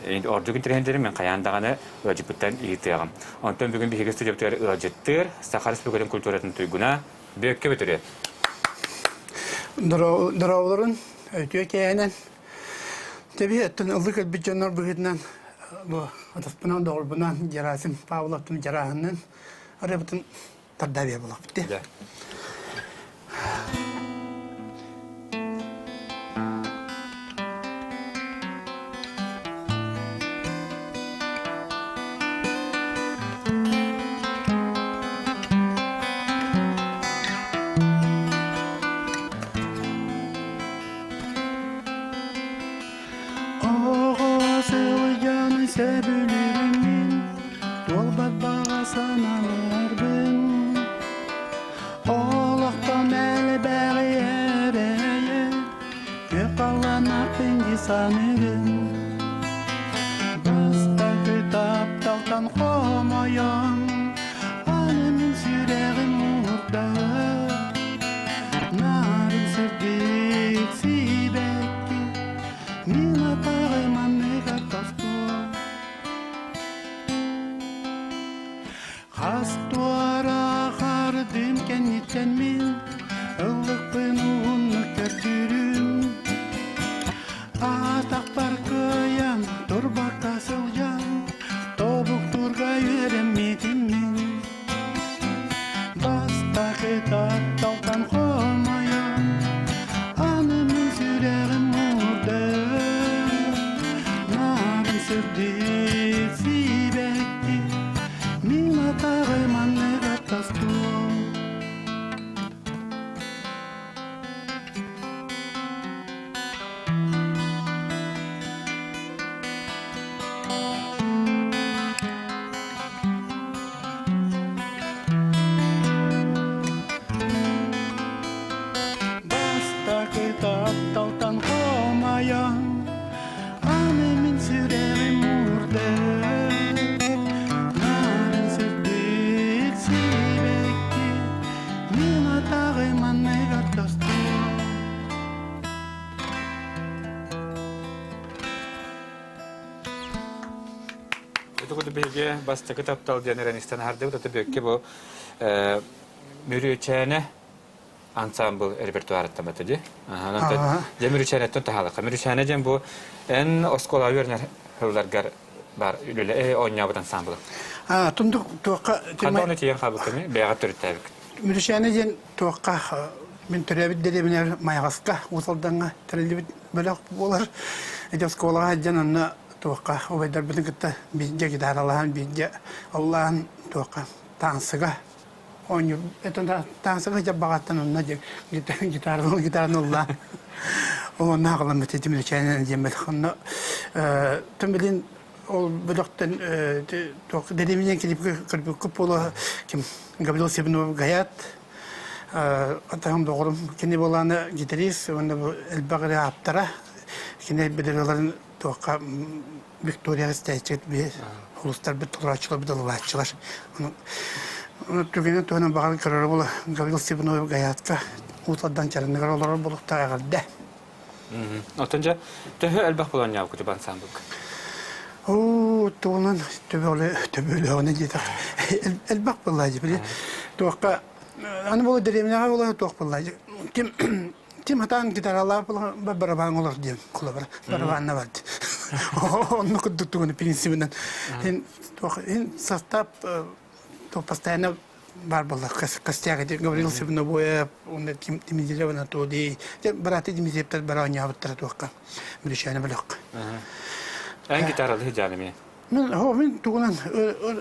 Ордук интэриэһирдэрим мен хайаан даҕаны ыалдьыппыттан ыйытыаҕым. Онтон бүгүн биһиги студиябытыгар ыалдьыттыыр Саха Республикатын культуратын туйгуна Бүөккэ Бөтүрүөп. Дорооболорун үтүө кээһинэн Тэби өттүн ыллык өлбүт дьоннор быһыытынан бу атаспынан доҕорбунан Герасим Павловтун Дьарааһыннын арыабытын тардабия булаппыт. Оҕо сылдьан сөбүлүүрүн туолбат баҕа санааларбын Олохтон элбэҕи эрэйэ күөх халлааннарбын дии саныырым Бастакы тапталтан хомойон аны мин сүрэҕим уурда Нарын сырдык сибэкки мин атаҕым анныгар тостуо Хас туора хардым кэнниттэн мин ыллыкпын уһуннук көрдүүрүм Атахпар кыайан турбакка сылдьан тобуктуурга үөрэммитим мин Бастакы тапталтан хомойон аны мин сүрэҕим уурда Нарын сырдык сибэкки мин атаҕым анныгар тостуо Бастакы тапталтан хомойон аны мин сүрэҕим уурда Нарын сырдык сибэкки мин атаҕым анныгар тостуо Ити курдук биһиги бастакы таптал диэн эрэн истэн аһардыбыт. Аты бүөккэ бу Мүрүчээнэ ансаамбыл репертуарыттан бата дии. Дьэ Мүрүчээнэттэн таһаалахха. Мүрүчээнэ диэн бу эн оскуолаҕа үөрэнэр сылларгар бар үлэлэ оонньообут ансаамбылы. А, тундук туохха Ханна оны тиийэн хаалбыккыный? Бэйэҕэ төрүттээбик. Мүрүчээнэ диэн туохха мин төрөөбүт дэриэбинэр Майаҕаска Уус Алдаҥҥа тэриллибит бөлөх буолар. Ити оскуолаҕа сылдьан онно туохха убайдарбытын кытта бииргэ гитаралаһан, бииргэ ыллаан туохха таансыга оонньуур. Это таансыга дьаббаҕаттан онно гитараны гитараны ыллаан ол онно аҕаламмыт этим Лүчээнэ диэн бөлөх. Онно тым билин ол бөлөхтөн туох дэриэбинэн клипкэ көрбүккүт буолуо ким Гаврил Семенов Гаят Атаһым доҕорум кини буолааны гитарист уонна бу элбэх эрэ ааптара. Кини билэрэлэрин туохха Виктория истээччит би улустарбыт толорооччуларбыт ылылааччылар. Ону түгэнин туһунан баҕар көрөрө буола Гаврил Степанов Гаятка Уус-Алдан Чараныгар олорор буолуохтаах эҕэрдэ. Оттон дьэ төһө элбэх булан ньаабыккыт ансаамбылга? Оо, тугунан төбөлөҕүнэ диэтэх элбэх буолла били туохха аны буола дэриэбинэҕэ буола туох буолла ким ким хатаан гитаралаах буола барабан олор диэн холобура барабанна бар онно курдук тугуну принцибинэн туох состав постоянно баар буолла костяк Гаврил Севнобоев уонна Дмитриев Анатолий бырааты Дмитриевтэр бара оонньообуттара туохха Мүрүчээнэ бөлөххө Эн гитаралыы сылдьаан эмиэ? Мин мин тугунан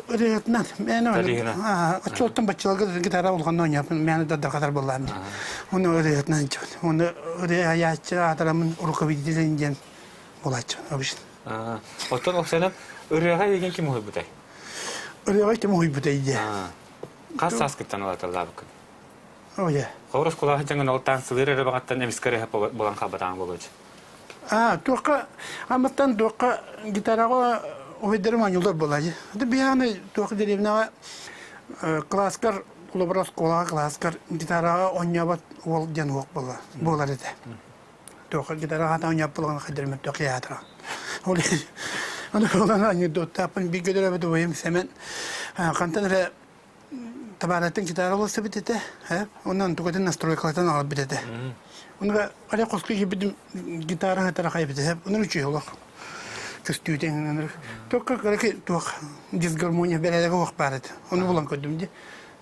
ырыатынан мээнэ оччолортон баччаларга гитара улаханна оонньооппун мээнэ да дакатар буоллаам дии уонна ырыатынан уонна ырыа айааччы аатыраммын руководитель диэн буолааччы обычно Оттон Оксана ырыаҕа эйигин ким уһуйбутай? Ырыаҕа ким уһуйбутай диэ? Хас сааскыттан ылаталлаабыккын? Ой. Хоборос кулааһы дьаҥын ол таансылыыр эрэ баҕаттан эмискэ ырыа булан хаалбатаҕын буолуочу. А, туохха аматтан туохха гитараҕа уһуйдарым оонньуулар буолааччы. Это биһиэхэ туох деревняҕа класскар холобур оскуолаҕа класскар гитараҕа оонньообот уол диэн уох буолар буолар этэ. Туохха гитараҕа оонньообот буолан хайдары мөлтөх театра. Ол Ону буолан анекдоттаахпын бииргэ төрөөбүт убайым Сэмэн хантан эрэ табааратын гитара уларсыбыт этэ, онон онтукатын настройкалатан аҕалбыт этэ. Ону арай хоско киирбитим гитара хатара хайбыт этэ, ону үчүгэй олох көстүүтэ Только кыракый туох дисгармония бэрээдэгэ уох баар этэ. Ону булан көрдүм дии.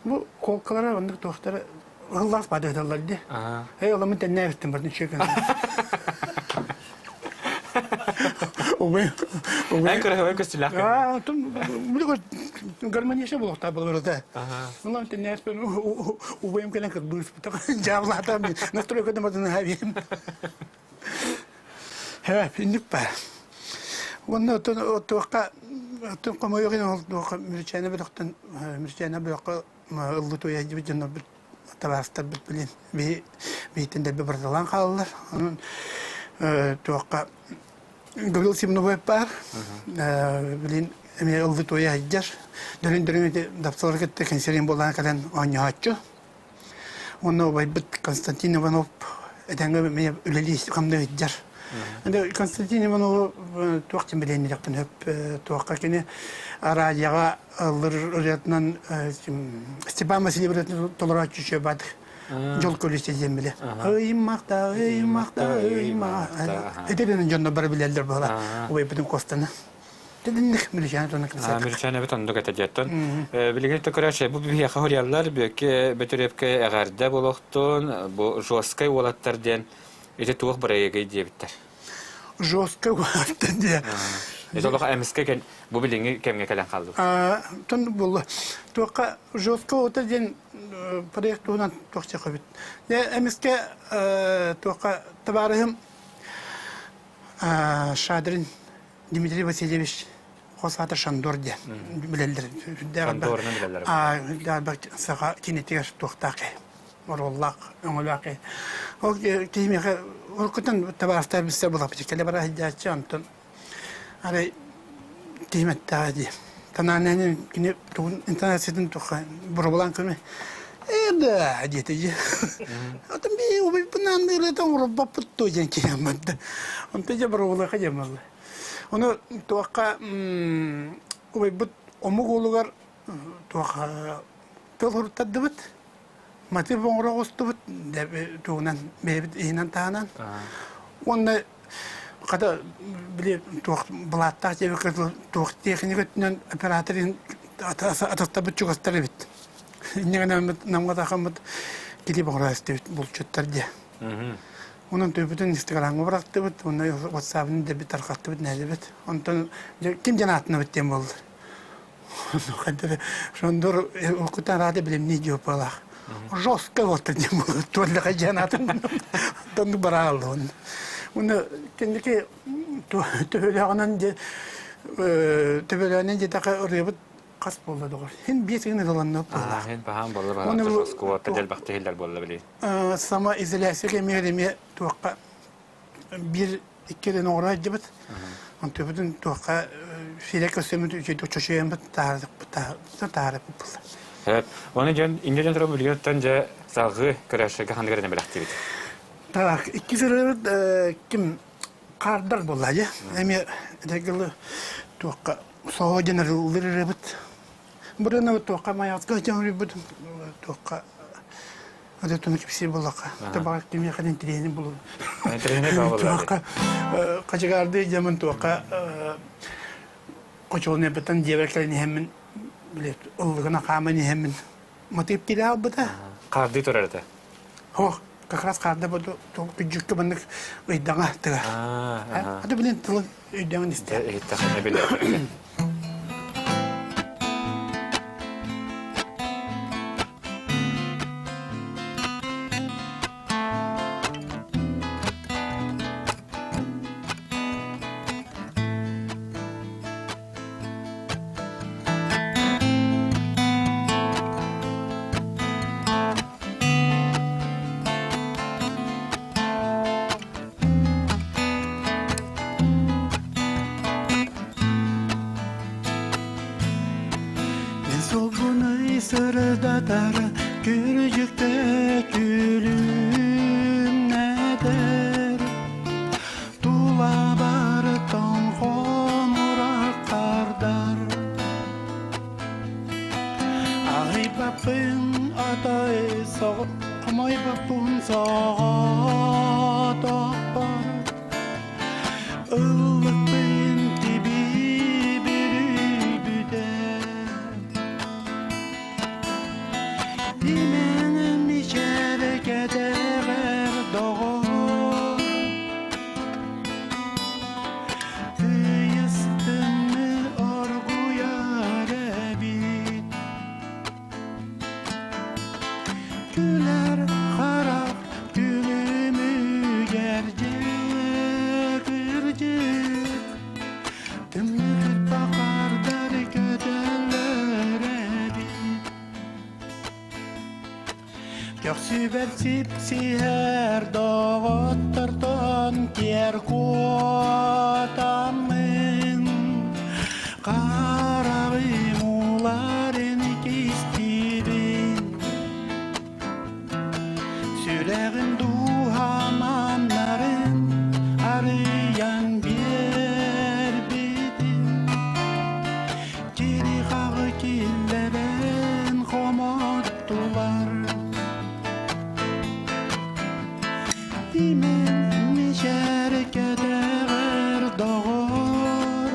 Бу колкалара оннук туохтара ыллаас баадыһыталлар дии. Эй, оламын тэннээбиттим бардын үчүгэй гынан. Убай, убай. Эн кыраһыбай көстүлээх. Аа, тум били гармония буолуохтаах буолар Онон тэннээспин убайым кэлэн кырбыыспыта. Дьаабылаата настройкада мадын хабием. Хэ, инник ба. Уонна оттон туохха оттон хомойуох иһин ол туохха Мүрүчээнэ бөлөхтөн Мүрүчээнэ бөлөххө ыллы туйа дьибит дьоннорбут табаарыстарбыт билин биһи биһиттэн дэлби бардалаан хааллар. Онон туохха Гаврил Семенович баар. Билин эмиэ ыллы туйа сылдьар. Дөрүн-дөрүн ити дапсалары кытта кэнсиэрин буолан кэлэн оонньооччу. Уонна убайбыт Константин Иванов этэҥҥэ эмиэ үлэлии хамныы сылдьар. Константин Иванову туох диэн билиэннирэхпин сөп туохха кини араадьыйаҕа ыллыр ырыатынан Степан Васильев ырыатын толорооччу Чөбат дьол көрүстэ диэн билэ. Ыймахта, ыймахта, ыймахта. Этэринэн дьонно бары билэллэр буола. Убайбытын Костаны. Тидинник Мүлүчээн тонна кэпсээтик. Мүлүчээн эбит оннук этэ диэттэн. Билигин төкөрөөчө бу биһиэхэ хоруйаллар бүөккэ Бөтүрүөпкэ эҕэрдэ буолуохтун бу жесткай уолаттар диэн ити туох бырайыагый диэбиттэр. Жесткай уолаттар диэ. Это олох эмискэ бу билиҥҥи кэмҥэ кэлэн хааллыбыт. Тон буолла. Туохха жесткай уолаттар диэн проект туһунан туох диэххэ Дьэ эмискэ туохха табаарыһым Шадрин Дмитрий Васильевич хос аата Шандор диэн билэллэр. Шандорынан билэллэр. Саха кинитигэр туохтаах киһи, оруоллаах, өҥөлөөх киһи. Ол киһи миэхэ уруккутан табаарыстар билсэ булаппыт. Кэлэ бара сылдьааччы, онтон арай тиимэттэҕэ дии. Танаанньаны кини тугун интонациятын туха боробулаан көмө ээ да диэтэ дии. Отон би убайбынаан ырыата оҥорбоппут дуо диэн киһи барда. Онтон дьэ боробулаха диэн буолла. Ону туохха убайбыт омук уолугар туох тыл уруттардыбыт. Мотив оҥоро оҕустубут тугунан бэйэбит иһинэн таһынан. Уонна хата били туох былааттаах диэбиккэ туох техника өттүнэн оператор атастарбыт чугастар эбит. Инньэ гынан намҥа тахаммыт килип оҥоро истибит булчуттар диэ. Онон төбөтүн инстаграмҥа бырахтыбыт, уонна ватсабын дэбит тарҕаттыбыт нэһилибит. Онтон ким дьон аатынабыт диэн буолла. Шондор окута рада билимни диопалах. Жестко вот диэн буолла. Туоллаха дьон атын тонну барааллын. Уну кэнники төбөлөҕүнэн де төбөлөөнөн диэтэхэ ырыабыт хас буолла доҕор. Хин биэс гына ыланна буолла. Хин баһаан буолла баһаан жестко дэлбэхти иһиллэр буолла били. Самоизоляция кэмигэр эмиэ туохха биир икки эрэн оҥоро сылдьыбыт. Онтубутун туохха сирэ көрсөммүт үчүгэй чочуйаммыт таһаарыппыт буолла. Сөп. Оны дьон инде дьон туран билигин дьэ салгыы көрөөччүлэргэ ханнык эрэ бэлэхтиибит. Так, икки сырыыбыт ким хаардар буолла дьэ. Эмиэ этэргэ туохха соһо диэн ырыллыр ырыабыт. Бырына туохха майаҕаска дьон туохха Отутун кэпсиир буоллахха, табаҕа кимиэхэ интэриэһинэй булун. Интэриэһинэй Туохха хачыгаардыы дьамын туохха хочуолунайбыттан дьиэбэр кэлэн иһэммин, били ыллыгына хааман иһэммин матыып киирэ хаалбыта. Хаардыы турар этэ. Ох, как раз хаарда бу күдьүккэ маннык ыйдаҥа тыгар. Аты билин тылын өйдөөн истэ. Иһиттэххинэ билэр. Мен солбунай сырдатар күрдьүктэ күлүмнэтэр Тула бар тоҥ хомурах. Хомойбоппун соҕотохпор Ыллыкпын тибии бүрүйбүтэ Имэҥим мичээрэ кэтэҕэр доҕор Тыйыс тымныы оргуйар эбит Күлэр харах күлүмүгэр кырдьык Тымныы кырбахардар көтөллөр эбит Көхсүбэр сипсиһэр доҕоттортон киэр куотаммын Хараҕым ууларын кистиибин Сүрэҕим дууһаманнарын арыйан биэрбитим Кири-хаҕы киллэрэн хомоттулар Имин мичээр кэтэҕэр доҕор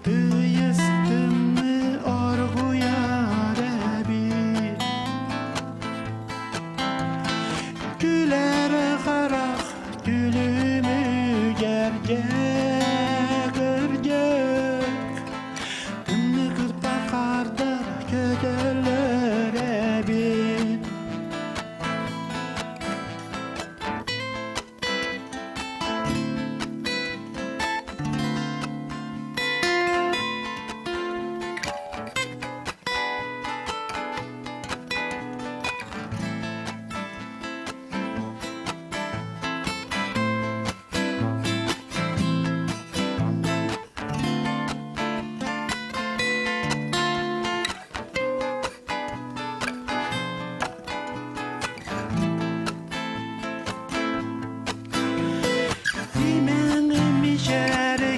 Тыйыс тымныы оргуйар эбит Күлэр харах күлүмүгэр көрдьөк Тымныы кырпа хаардар көтөллөр эбит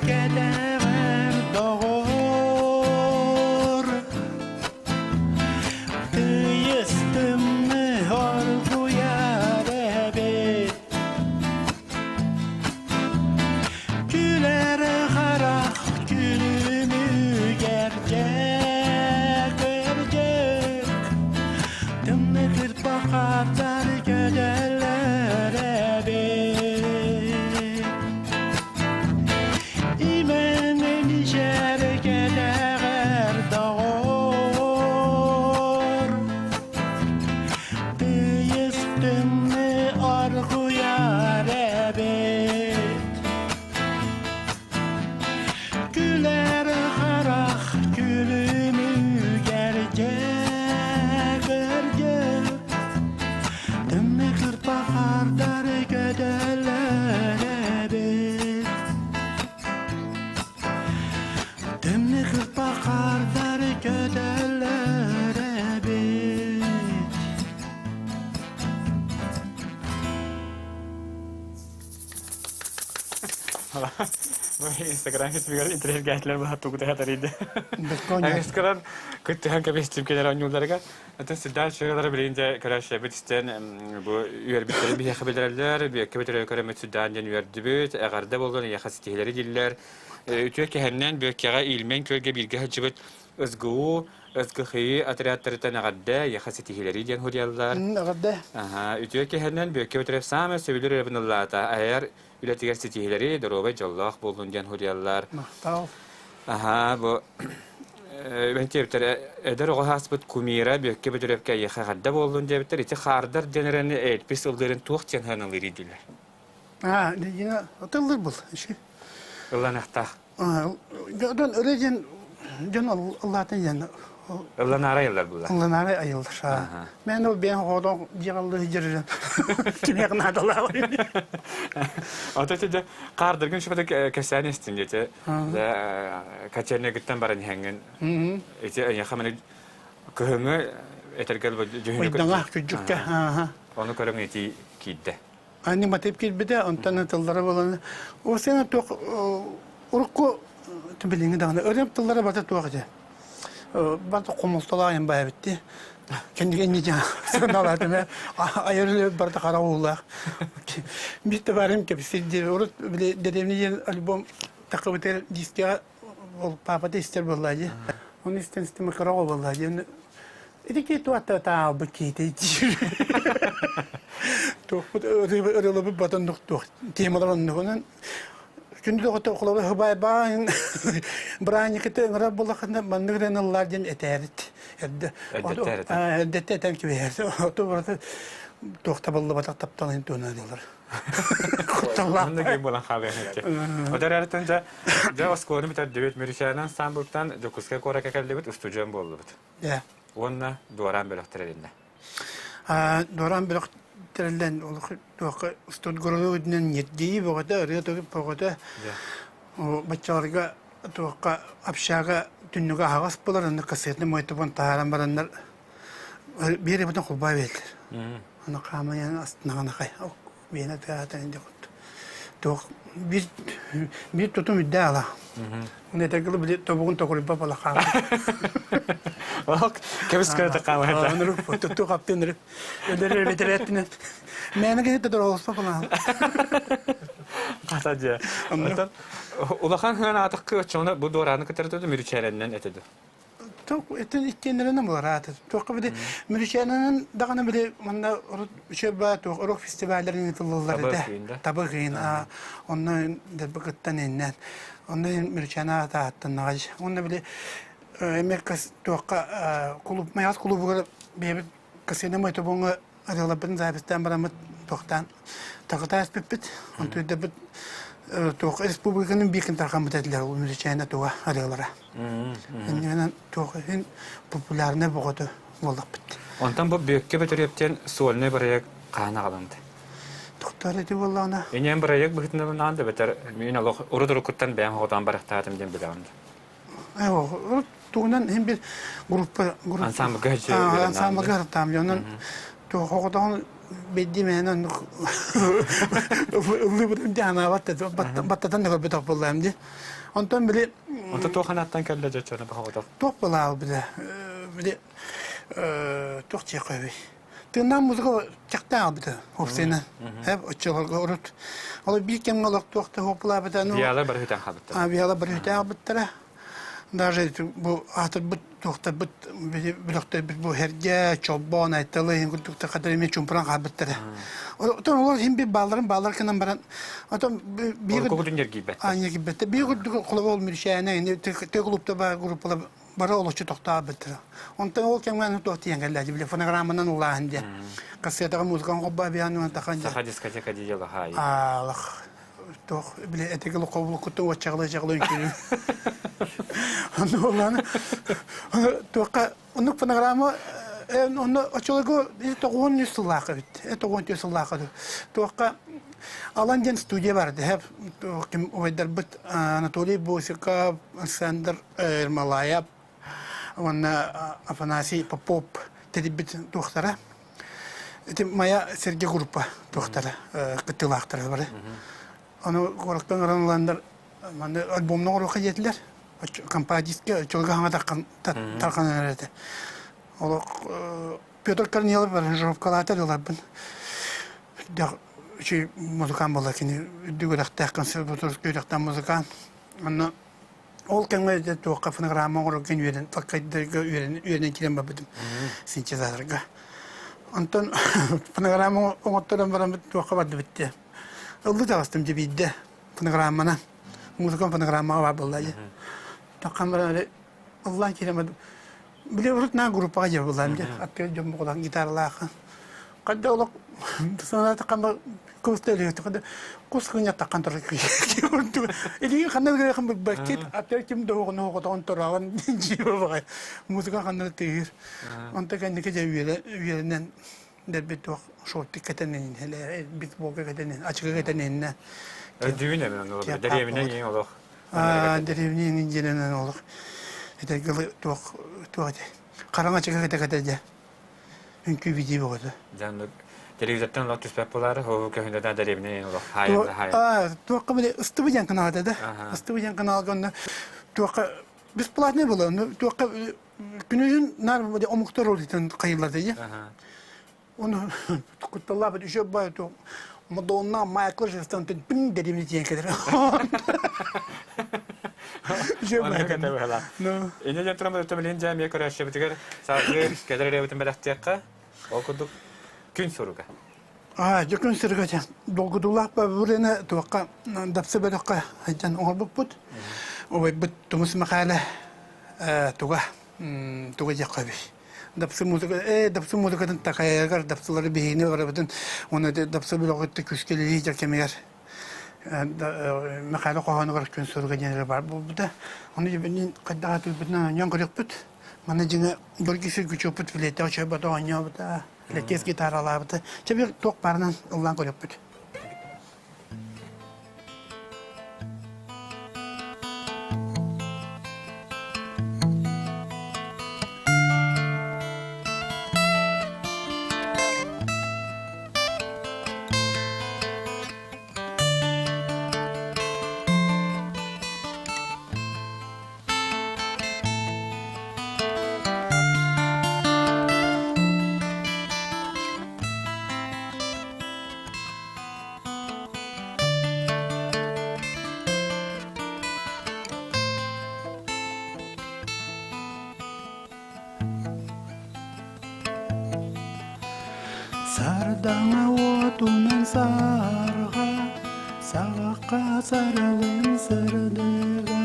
Кэтэҕэр доҕор Тыйыс тымныы оргуйар эбит Күлэр харах күлүмүгэр дьэк Тымныы кырбахаттар көтөллөр эбит Имэҥин ишэр кэтэҕэр доҕор Тыйыс тымныы оргуйар эбит Күлэр харах күлүмүгэр дьэкэрдьэк Тымныы кырпахардар көтөллөр эбит Тымныы кырпахардар көтөллөр эбит Бу Инстаграм фейсбугар интэриэһиргээччилэр баһа тугу да хатарыйды. Инстаграм кыттыһан кэбистим кэлэр оонньууларыгар. Атын сыдаа чыгалары билигин дьэ көрөөччүлэрбит истэн бу үөрбүттэрин биһиэхэ билэрэллэр, бүөккэ бүтэрэ көрөммүт сүрдээн диэн үөрдүбүт, эҕэрдэ буоллун, эйиэхэ ситиһиилэри дииллэр. Үтүө кэһэннэн Бүөккэҕэ Ильмень күөлгэ бииргэ сылдьыбыт СГУ, СГХИ отрядтарыттан эҕэрдэ, эйиэхэ ситиһиилэри диэн суруйаллар. Эҕэрдэ. Үтүө кэһэннэн Бүөккэ Бүтэрев саамай сөбүлүүр ырыабын ыллаата. Айар үлэтигэр ситиһиилэри, доруобай, дьоллоох буоллун диэн суруйаллар. Махтал. Аһаа, бу диэбиттэр эдэр оҕо ааспыт кумира Бүөккэ Бүдүрэпкэ эйиэхэ эҕэрдэ буоллун диэбиттэр. Ити хаардар диэн эрэн элпис ыллыырын туох диэн сыаналыырый дииллэр. Аа, дигина тыллыр был. Ылланыахтаах. Дьон өрө диэн дьон ыллаатын диэн Ылланаары айыллар булла. Ылланаары айыллар. Мен ол бэйэн хоодон дьиҕаллыы дьэрирэн кимиэх наадалаах. Ото дьэ хаардыргын шупата кэпсээн истин диэти. Дьэ качельнигыттан баран иһэҥҥин. Ити эйиэхэ маны кыһыҥҥы этэргэл дьүһүнү Ойдаҥа күдьүккэ. Ону көрөҥ ити киирдэ. Ани матып киирбитэ, онтон тыллара буолан ол сена туох урукку билиҥҥи даҕаны ырыам тыллара барыта туох этэ. Барыта хомолтолоох айан баайбытти. Кэннигэ инники сыаналаатым ээ. Айар үлэ барыта хара уулаах. Биир табаарым кэпсиир диир. Урут били дэриэбинэ диэн альбом таххыбытыгар дискэҕэ ол паапата истэр буоллаа дии. Оны истэн истэн кыра оҕо буоллаа дии. Ити киһи туохта таалбыт киһитэ диир. Туохпут ырылыбыт батан туох темалар оннугунан Күндү доҕоттор, холобур, хыбайбаан быраанньыкыты ыҥырар буоллаххына маннык эрэн ыллаар диэн этээбит. Эрдэ эрдэттэн этэн кэбиһэр. Оту барыта туох табыллыбатах тапталын туһунан ылар. Кутталлаах. Маннык киһи буолан хаалыан этэ. Отор эртэн дьэ дьэ оскуоланы бүтэрдибит. Мүрүчээнэн Ансамблтан Дьокуускай куоракка кэллибит, устудьуон буоллубут. Уонна Дуораан бөлөх тэрилиннэ. Дуораан бөлөх тэриллэн олох туохха устудгородок үрдүнэн ньиргийии бөҕөтө, ырыа-тойук бөҕөтө. Баччаларга туохха общага түннүгэ аһаҕас буолар, онно кассетный мойтубун таһааран бараннар биир эбэтин холбоо биэрэллэр. Аны хаамайан астынаҕын ахай биэнэ тыаһатан инде туох биир биир тутум үрдэ ала. Уну этэргэ били тобугун токуруйба бола хаалар. Ол кэбис көрө хаалар. Онору тутту хаптын Өлөр бэтэрээттинэн. Мээнэ киһи дороолоспо балаан. Хата дьэ. Оттон улахан хыан аатыккы оччоҕуна бу дуорааны кытары туту мүрүчээрэннэн этэ ду. Туох этин иккиэннэринэн булар ааты. Туохха били мүрүчээнэнэн даҕаны били манна урут үчүгэй туох рок фестивалларын ыытыллаллар этэ. Табы кыын. Онно дэлби кыттан иннэн. Онно мүрүчээн аата ааттаннаҕа. Онно били эмиэ туохха кулуп Майаҕас кулуубугар бэйэбит Касыына Мойтобуҥҥа ырыаларбытын записьтаан бараммыт туохтаан такыта испиппит. Онтон өйдөбүт туох республиканын биир тархаммыт этилэр ол мүрүчээнэ туга ырыалара. Иннинэн туох иһин популярнай боҕото буоллахпыт. Онтон бу Бүөккэ Бөтүрүөптэн сольный бырайыак хаһан аҕалынды? Тохтоор эти буоллаҕына. Иньэн бырайыак быһыытынан аан да бэтэр мин олох урут-уруккуттан бэйэм хоҕотоон барахтаатым диэн билэҕин да. Урут тугунан иһин бир группа ансамблга ансамблга сатаам дьонун хоҕотоҕун бэйди мээнэ оннук ыллыыбытын дьаһанаабат баттатан да көрбөтөх буоллаам ди онтон били онто туох анааттан кэллэ дьоччону баҕотох туох былаал били били туох диэххэ Тыыннаах музыка чахтаах албыта уопсайынан. Эп оччолорго урут ол биир кэмҥэ олохтуох да хуоппулаабыта. Виала барыһытан хаалбыттара. Виала барыһытан хаалбыттара. Даже бу аатырбыт туохтарбыт бөлөхтөрбүт бу Herгэ, Чолбон, Айталы иһин курдук хатар эмиэ чумпуран хаалбыттара. Отон олор иһин бир баалларын бааллар гынан баран отон биир курдук ньиргийбэттэр. Ньиргийбэттэр. Биир курдук холобур ол Мүрүшээнэ, тыа клубта баар группалар бары олоччу тохтообуттара. Онтон ол кэмҥэ туох тиийэн кэллээти били фонограмманан улааһын диэн. Кассетаҕа музыкаң холбоо биһан уон тахан диэн. Саха дискотека дии лахаайы. Аалах туох били этиги лохобулуккуттан уоччаҕылыы чаҕылыы үҥкүүлүү. Ону улааны туохха оннук фонограмма онно оччолорго тоҕуон үс сыллаах эбит. Тоҕуон сыллаах туохха Алан диэн студия бар дэһэп ким убайдарбыт Анатолий Босиков, Александр Ермолаев уонна Афанасий Попов тэрийбит туохтара. Ити Майа Сергей группа туохтара кыттыылаахтара бары. Ону куораттан ыран ыланнар манна альбомна оҥоруохха диэтилэр. Компадиска чолга хаҥа тарханан эрэтэ. Олох Петр Корнилов аранжировкалаата ыларбын. Үчүй музыкант буолла кини үрдүк үрэхтээх консерваторскай үрэхтээх музыкант. Онно Ол кэмҥэ дьэ туохха фонограмма оҥорорго үөрэн, такайдарга үөрэн, үөрэнэн киирэн барбытым синтезаторга. Онтон фонограмма оҥотторон бараммыт туохха бардыбыт дии. Ыллыы таҕыстым дьэ биирдэ фонограмманан. Музыкам фонограммаҕа баар буолла дии. Таххан баран эрэ ыллаан киирэн бардым. Били урут наа группаҕа дьэ буллаам дьэ. Аттыгар дьон буолан гитаралаах. Ханна олох санаатахха кыбыста өлүөхтэ кус кынньаттаххан турар Илии ханна гырахан баккит аттар ким да оҕону оҕотоҕун тураҕын дьиибэ баҕай музыка ханна тыыр онто кэнники дьэ үөрэнэн дэрбит туох шортик кэтэн битболка кэтэн ачыгы кэтэн иннэ Өйдүүбүн эбин олох дэриэбинэ иҥ олох дэриэбинэ иҥин дьиэнэн олох этэргэ туох туох этэ хараҥа ачыгы кэтэ кэтэ дьэ Үҥкүү битии бөҕөтө. Дьэ телевизортан олох түспэт буолаары, ол көһүнэтэ дэриэбинэ олох хаайан да хаайан. Туохха били ыстыбы диэн канал этэ да. Ыстыбы диэн каналга онно туохха бесплатный было, ну туохха Күнүһүн наар омуктар олитын хайыллар дии. Оны кутталлаабыт еще бай то Мадонна Майкл Джексон пин дедим диэн кэлэр. Инне дьон туран өтөмөлүн дьэ эмиэ көрөөччүбүтүгэр сааһы кэлэр эрээбитин бэлэхтиэххэ. Ол курдук күн суруга. Аа, дьэ күн суруга дьэ долгутуулаах бабырены туохха дапсы бөлөххө сылдьан оҥорбуппут. Убайбыт Тумус Михайло туга туга диэххэ эбий. Дапсы музыка дапсы музыкатын такайыгар дапсылары биһигини барыбытын уонна дапсы бөлөҕүттэ күүскэ үлэлии кэмигэр Михайло хоһоонугар күн суруга диэн баар буолбута. Ону дьэ хайдах атыырбытынан оонньоон көрүөхпүт. Манна дьиҥэ Горгий Сергучевпут флейта очойбото оонньообута, летец гитаралаабыта. Чэ бир туох баарынан ыллаан көрүөхпүт. Сардаҥа уотунан саарга, саҕахха сарылын сырдыга,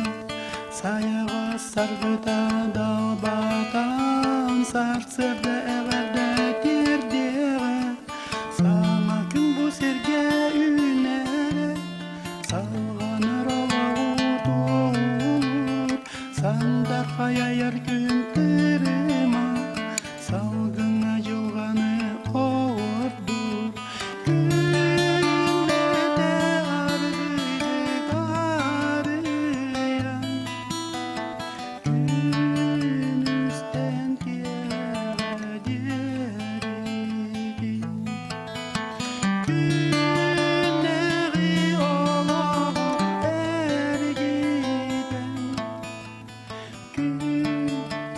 сайаҕа саргыта далбатан, сарсыарда эҕэрдэ тиэрдиэҕэ, саҥа күн бу сиргэ үүнэрэ, салҕанар олоҕу туоһулуур, сандар хайайар күн тырыма, салгыҥҥа дьылҕаны оҕордуур күннэтэ аргыйдык арыйан күнүстэн киэһэ диэригин күннэҕи олоҕу эргитэн Күн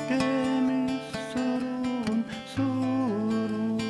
көмүс суругун суруйар.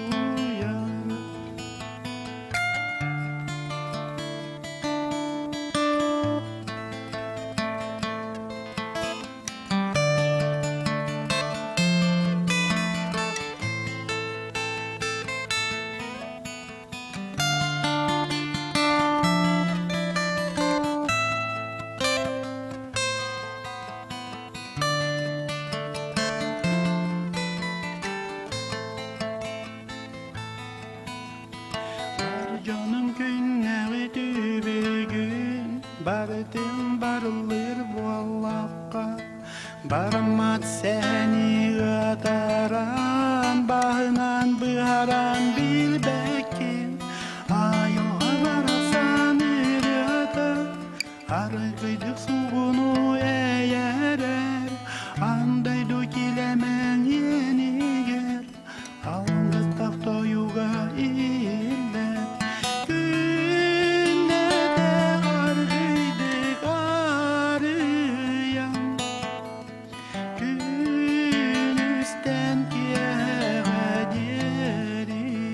Бар дьонум күннэҕи түбүгүн барытын барыллыыр буоллахха бараммат сэни ыатаран баһынан быһаран билбэккин айылҕа барахсан ырыата Аргыйдык суугуну эйэрэр, андайду килэмэҥ иэнигэр, алгыстах тойуга иһиллэр. Күннэтэ аргыйдык арыйан, күнүстэн киэһэҕэ диэритин.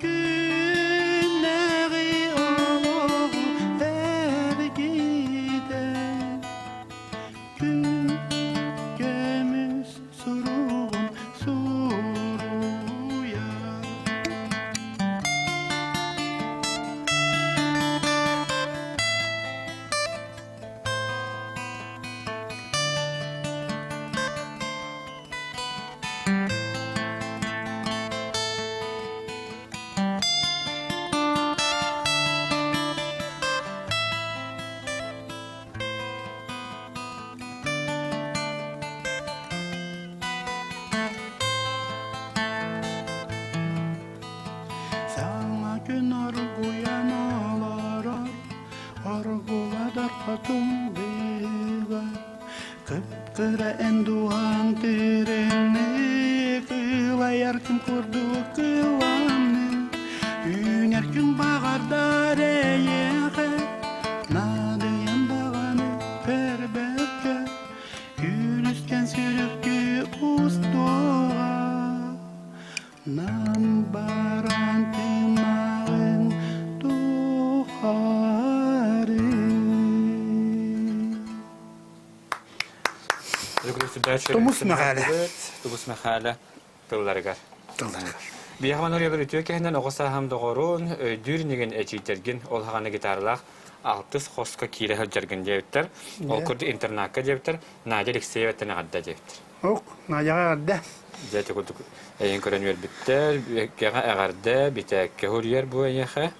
Күннэҕи олоҕу эргитэн, күн көмүс суругун суруйар. Саҥа күн оргуйан олорор, оргуладар хотун быыгар. Кып-кыра эн дууһаҥ тирэнэ, кылайар күн курдук кыламны. Үүнэр күн баҕардар эйиэхэ, наадыйан даҕаны көрбөккө. Тумус Мэхээлэ. Тумус Мэхээлэ тылларыгар. Тылларыгар. Биһиэхэ манна үтүө киһинэн оҕо сааһым доҕорун, өйдүүр инигин эчийтэргин, ол хаҕана гитаралаах алтыс хоско киирэ сылдьаргын диэбиттэр. Ол курдук интернакка диэбиттэр, Надя Алексееваттан эҕэрдэ диэбиттэр. Ок, Надяҕа эҕэрдэ. Дьэ, ити курдук эйин көрөн үөрбүттэр, кэҕэ эҕэрдэ, битээккэ суруйар бу эйиэхэ.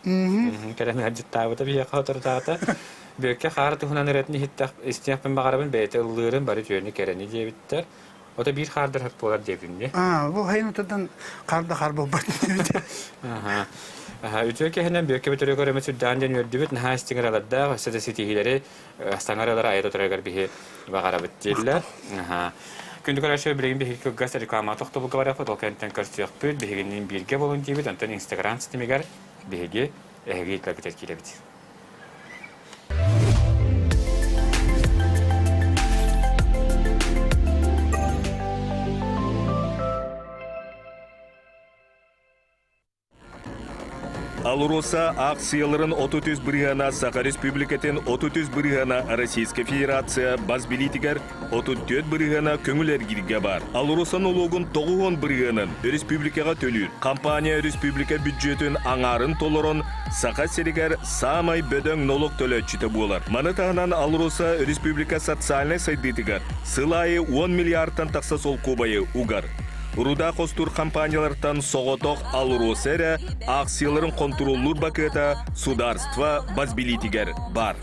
Кэлэн ыалдьыттаабыта биһиэхэ соторутаата. Бүөккэ хаара туһунан ырыатын иһиттэх, истиэхпин баҕарабын, бэйэтэ ыллыырын, бары үтүөнү кэрэни диэбиттэр. Ото биир хаардар хөп буолар диэбитим дии. Аа, бу хайын отуттан хаар да хаар буолбат диэбит. Аха. Үтүө киһинэн Бүөккэ бүтөрү көрөмүт сүрдээн диэн үөрдүбүт, наһаа истиҥ ыралардаах, өссө да ситиһиилэри саҥа ыралары айа тутарыгар биһи баҕарабыт дииллэр. Аха. Күндү көрөөччү, билигин биһиги кылгас реклама тохтобулга барыахпыт, ол кэнниттэн көрсүөхпүт, биһигинниин бииргэ буолун диибит, онтон Инстаграм ситимигэр биһиги эһиги ыытаргытыгар киирэбит. АЛРОСА аахсыйаларын 33 бырыһыана Саха Республикатын 33 бырыһыана Российскай Федерация бас билиитигэр 34 бырыһыана көҥүл эргииргэ баар. АЛРОСА нолуогун 90 бырыһыанын республикаҕа төлүүр. Компания республика бүддьүөтүн аҥаарын толорон Саха сиригэр саамай бөдөҥ нолуок төлөөччүтэ буолар. Маны таһынан АЛРОСА республика социальнай сайдыытыгар сыл аайы 10 миллиардтан тахса солкуобайы угар. Руда хостуур компаниялартан соҕотох АЛРОСА эрэ аахсыйаларын хонтуруоллуур бакыата судаарство бас билиитигэр баар.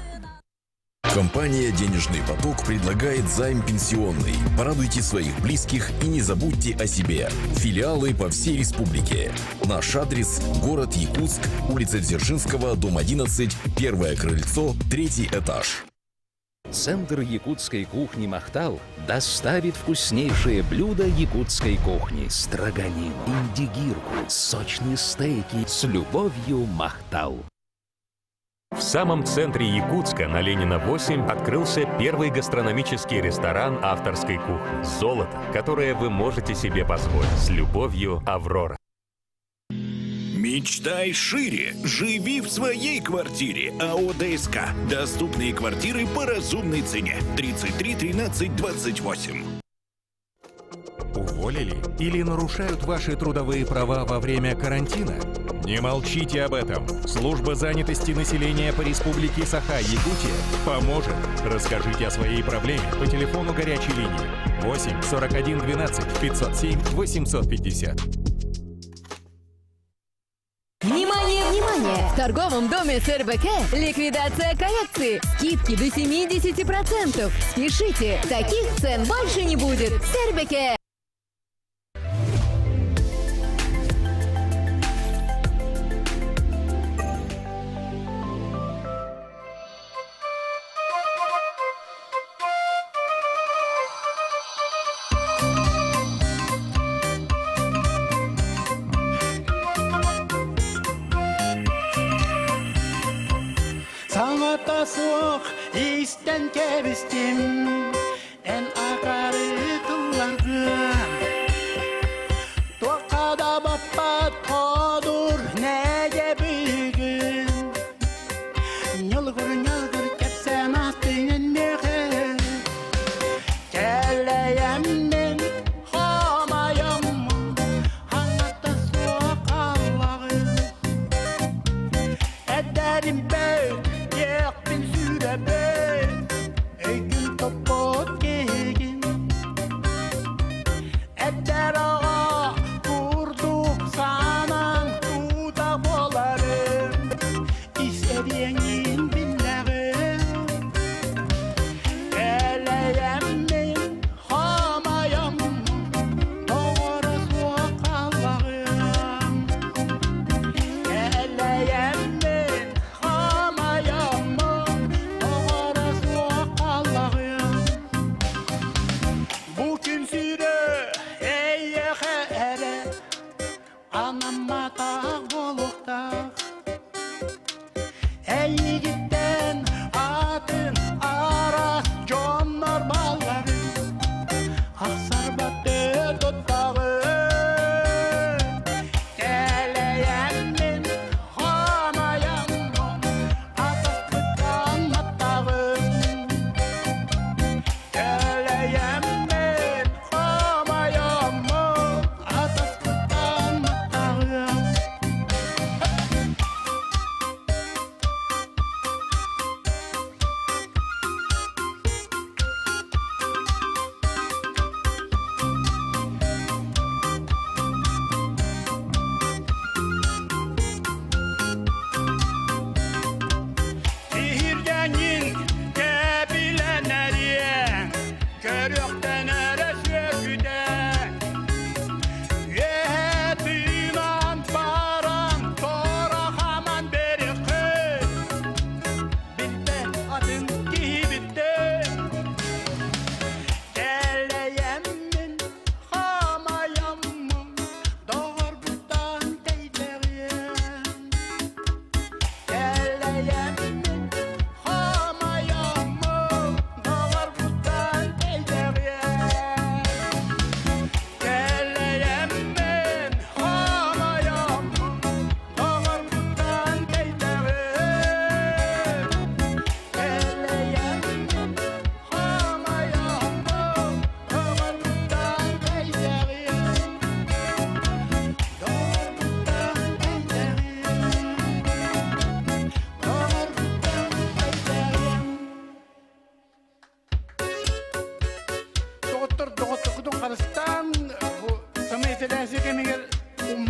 Компания «Денежный поток» предлагает займ пенсионный. Порадуйте своих близких и не забудьте о себе. Филиалы по всей республике. Наш адрес – город Якутск, улица Дзержинского, дом 11, первое крыльцо, третий этаж. Центр якутской кухни «Махтал» доставит вкуснейшие блюда якутской кухни. Строганину, индигирку, сочные стейки. С любовью, «Махтал». В самом центре Якутска на Ленина 8 открылся первый гастрономический ресторан авторской кухни «Золото», которое вы можете себе позволить. С любовью, Аврора. Мечтай шире. Живи в своей квартире. АО ДСК. Доступные квартиры по разумной цене. 33 13 28. Уволили или нарушают ваши трудовые права во время карантина? Не молчите об этом. Служба занятости населения по Республике Саха-Якутия поможет. Расскажите о своей проблеме по телефону горячей линии 8 41 12 507 850. Внимание, внимание! В торговом доме СРБК ликвидация коллекции. Скидки до 70%. Спешите, таких цен больше не будет. СРБК! Саҥата суох истэн кэбистим эн акары тылларгын Туохха да баппат ходур нэгэ бүгүн Ньылгыр-ньылгыр кэпсээн астыҥын миэхэ Кэлэйэммин хомойоммун хаҥата суох хааллаҕым Эдэрим бэт, диэхпин сүрэбин Өйгүн топпот киһигин Эдэр аҕа курдук санаан тута буоларым Истэриэҥин биллэҕин Кэлэйэммин хамайаммын Тоҕоро суох хааллаҕым Кэлэйэммин хамайаммын Тоҕоро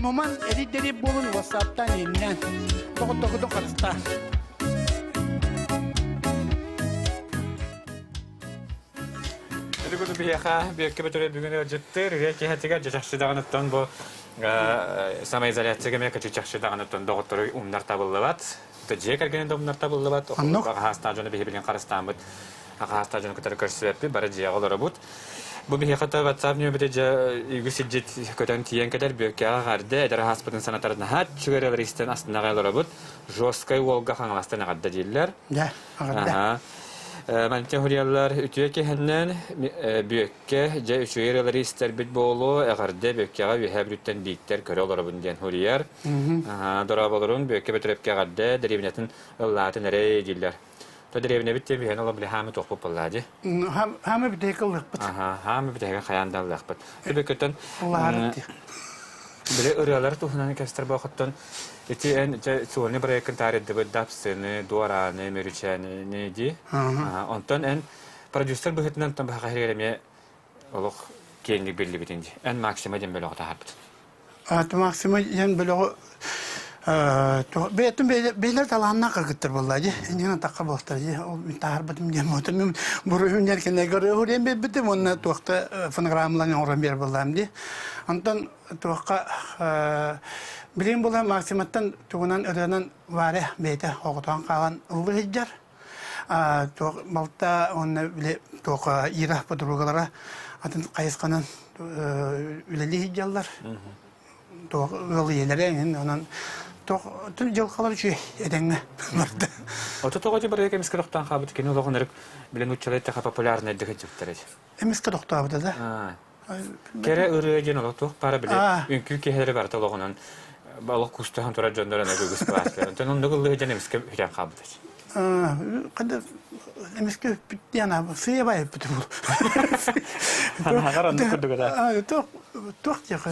Умуман эрий-дэрий буолун WhatsApp-тан иһиннээн, доҕотторгутун харыстаан. Ити курдук биһиэхэ Бүөккэ Бөтөрө бүгүн ыалдьыттыыр. Ырыа киэһэтигэр дьэ чахчы даҕаныттан бу самоизоляция кэмэ кычы чахчы даҕаныттан доҕоттору умнар табыллыбат. Дьиэ кэргэнин да умнар табыллыбат. Хаһаастаах дьону биһи билин харыстааммыт. Хаһаастаах дьону кытары көрсүбэппит, бары дьиэҕэ олоробут. Бу биһиэхэ та WhatsApp нөмерэ дьэ үгүс илдьит көтөн тиийэн кэлэр Бүөккэҕэ эҕэрдэ, эдэр аһааспытын санатар наһаа үчүгэй ырыалары истэн астынаҕай олоробут. Жесткай уолга Хаҥаластан эҕэрдэ дииллэр. Дьэ, эҕэрдэ. Мантан суруйаллар үтүө киһиннэн Бүөккэ дьэ үчүгэй ырыалары истэрбит буолуо, эҕэрдэ Бүөккэҕэ Үөһээ Бүлүүттэн Бииктэр көрө олоробун диэн суруйар. Дорооболорун Бүөккэ Бөтүрүөпкэ эҕэрдэ, дэриэбинэтин ыллаатын эрэй дииллэр. То дэриэбинэбит диэн биһиэн олом били хаамы туохпут буоллаа дии. Хаамы бүтэһик ыллыахпыт. Хаамы бүтэһигэ хайаан да ыллыахпыт. Бүөккөттөн Били ырыалар туһунан кэстэр буохуттан ити эн дьэ сольный проеккын таарыйдыбыт дапсыны, дуорааны, мөрүчээни дии. Онтон эн продюсер быһыытынан тон баха иһигэр эмиэ олох киэҥник биллибитин дии. Эн Максима диэн бөлөҕү таһаарбытын. Максима диэн бөлөҕү бэйэтин бэйлэр талааннаах кыргыттар буолла дии. Иннинэн тахха буолтар дии. Ол мин таһаарбытым диэн буолтум. Мин буруйум диэн кинилэргэ уруйан биэрбитим уонна туохта фонограммаларын оҥорон биэр буоллаам дии. Онтон туохха билигин буолан Максиматтан тугунан ырыанан Варя бэйэтэ оҕотоон хаалан ыллыы сылдьар. Туох балта уонна били туох Ира подругалара атын хайысханан үлэлии сылдьаллар. Туох ыал ийэлэрэ эҥин онон туох дьылҕалар үчүгэй этэҥҥэ барда. Ото тоҕо дьэ барыга эмискэ тохтоон хаалбыт кини олоҕун эрик билэн нууччалыы эттэхэ популярнайдык сылдьыбыттар этэ. Эмискэ тохтообута да. Кэрэ ырыа диэн олох туох баара били үҥкүү киэһэлэри барыта олоҕунан олох кустаһан турар дьоннор аны үгүс баастар. Онтон оннук ыллыы дьон эмискэ бүтэн хаалбыт. Ханда эмискэ бүппүт диэн сыыйа баайыппыт бул. Анаҕар оннук курдук этэ. Туох туох диэхэ